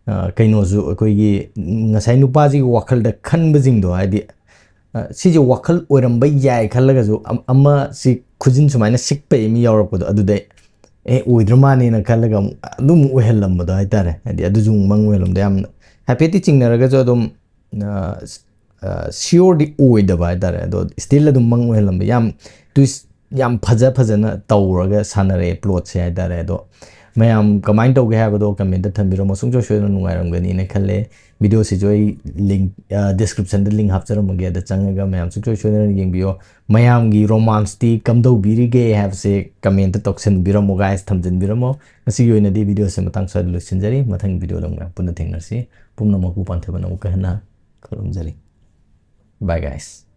ꯑ, ꯀꯩꯅꯣꯁꯨ, ꯑꯩꯈꯣꯏꯒꯤ ꯉꯁꯥꯏ ꯅꯨꯄꯥꯁꯤꯒꯤ ꯋꯥꯈꯜꯗ ꯈꯟꯕꯁꯤꯡꯗꯣ, ꯍꯥꯏꯗꯤ, ꯑ, ꯁꯤꯁꯦ ꯋꯥꯈꯜ ꯑꯣꯏꯔꯝꯕ ꯌꯥꯏ ꯈꯜꯂꯒꯁꯨ, ꯑꯝ-, ꯑꯃ ꯁꯤ ꯈꯨꯖꯤꯟ ꯁꯨꯃꯥꯏꯅ ꯁꯤꯛꯄꯩ ꯑꯃ ꯌꯥꯎꯔꯛꯄꯗꯣ, ꯑꯗꯨꯗꯩ, "ꯑꯦ, ꯑꯣꯏꯗ꯭ꯔ ꯃꯥꯅꯦꯅ" ꯈꯜꯂꯒ ꯑꯃꯨꯛ ꯑꯗꯨꯝ ꯑꯣꯏꯍꯜꯂꯝꯕꯗꯣ ꯍꯥꯏꯇꯥꯔꯦ꯫ ꯍꯥꯏꯗꯤ, ꯑꯗꯨꯁꯨ ꯑꯃꯨꯛ ꯃꯪ ꯑꯣꯏꯍꯜꯂꯝꯗ, ꯌꯥꯝꯅ ꯍꯥꯏꯐꯦꯠꯇꯤ ꯆꯤꯡꯅꯔꯒꯁꯨ ꯑꯗꯨꯝ, ꯑ, ꯁ-, ꯑ, ꯁꯤꯌꯣꯔꯗꯤ ꯑꯣꯏꯗꯕ ꯍꯥꯏꯇꯥꯔꯦ꯫ ꯑꯗꯣ ꯁ꯭ꯇꯤꯜ ꯑꯗꯨꯝ ꯃꯪ ꯑꯣꯏꯍꯜꯂꯝꯕ, ꯌꯥꯝ ꯇ꯭ꯋꯤꯁ ꯌꯥꯝ ꯐꯖ ꯐꯖꯅ ꯇꯧꯔꯒ ꯁꯥꯟꯅꯔꯛꯑꯦ ꯄ꯭ꯂꯣꯠꯁꯦ ꯍꯥꯏꯇꯥꯔꯦ꯫ ꯑꯗꯣ ꯃꯌꯥꯝ ꯀꯃꯥꯏꯅ ꯇꯧꯒꯦ ꯍꯥꯏꯕꯗꯣ ꯀꯃꯦꯟꯇ ꯊꯝꯕꯤꯔꯝꯃꯣ, ꯁꯨꯡꯁꯣꯏ ꯁꯣꯏꯗꯅ ꯅꯨꯡꯉꯥꯏꯔꯝꯒꯅꯤꯅ ꯈꯜꯂꯦ꯫ ꯚꯤꯗꯤꯑꯣꯁꯤꯁꯨ ꯑꯩ ꯂꯤꯡ, ꯑ, ꯗꯤꯁꯀ꯭ꯔꯤꯞꯁꯟꯗ ꯂꯤꯡ ꯍꯥꯞꯆꯔꯝꯃꯒꯦ, ꯑꯗ ꯆꯪꯉꯒ ꯃꯌꯥꯝ ꯁꯨꯡꯁꯣꯏ ꯁꯣꯏꯗꯅ ꯌꯦꯡꯕꯤꯌꯣ꯫ ꯃꯌꯥꯝꯒꯤ ꯔꯣꯃꯥꯟꯁꯇꯤ ꯀꯝꯗꯧꯕꯤꯔꯤꯒꯦ ꯍꯥꯏꯕꯁꯦ ꯀꯃꯦꯟꯇ ꯇꯧꯁꯟꯕꯤꯔꯝꯃꯣ ꯒꯥꯏꯁ, ꯊꯝꯖꯤꯟꯕꯤꯔꯝꯃꯣ꯫ ꯉꯁꯤꯒꯤ ꯑꯣꯏꯅꯗꯤ ꯚꯤꯗꯤꯑꯣꯁꯦ ꯃꯇꯥꯡ ꯁ꯭ꯋꯥꯏꯗ ꯂꯣꯏꯁꯤꯟꯖꯔꯤ꯫ ꯃꯊꯪ ꯚꯤꯗꯤꯑꯣꯗ ꯑꯃꯨꯛ ꯃꯌꯥꯝ ꯄꯨꯟꯅ ꯊꯦꯡꯅꯔꯁꯤ꯫ ꯄꯨꯝꯅꯃꯛꯄꯨ ꯄꯥꯟꯊꯣꯏꯕꯅ ꯑꯃꯨꯛꯀ ꯍꯟꯅ ꯈꯨꯔꯨꯝꯖꯔꯤ꯫ Bye guys꯫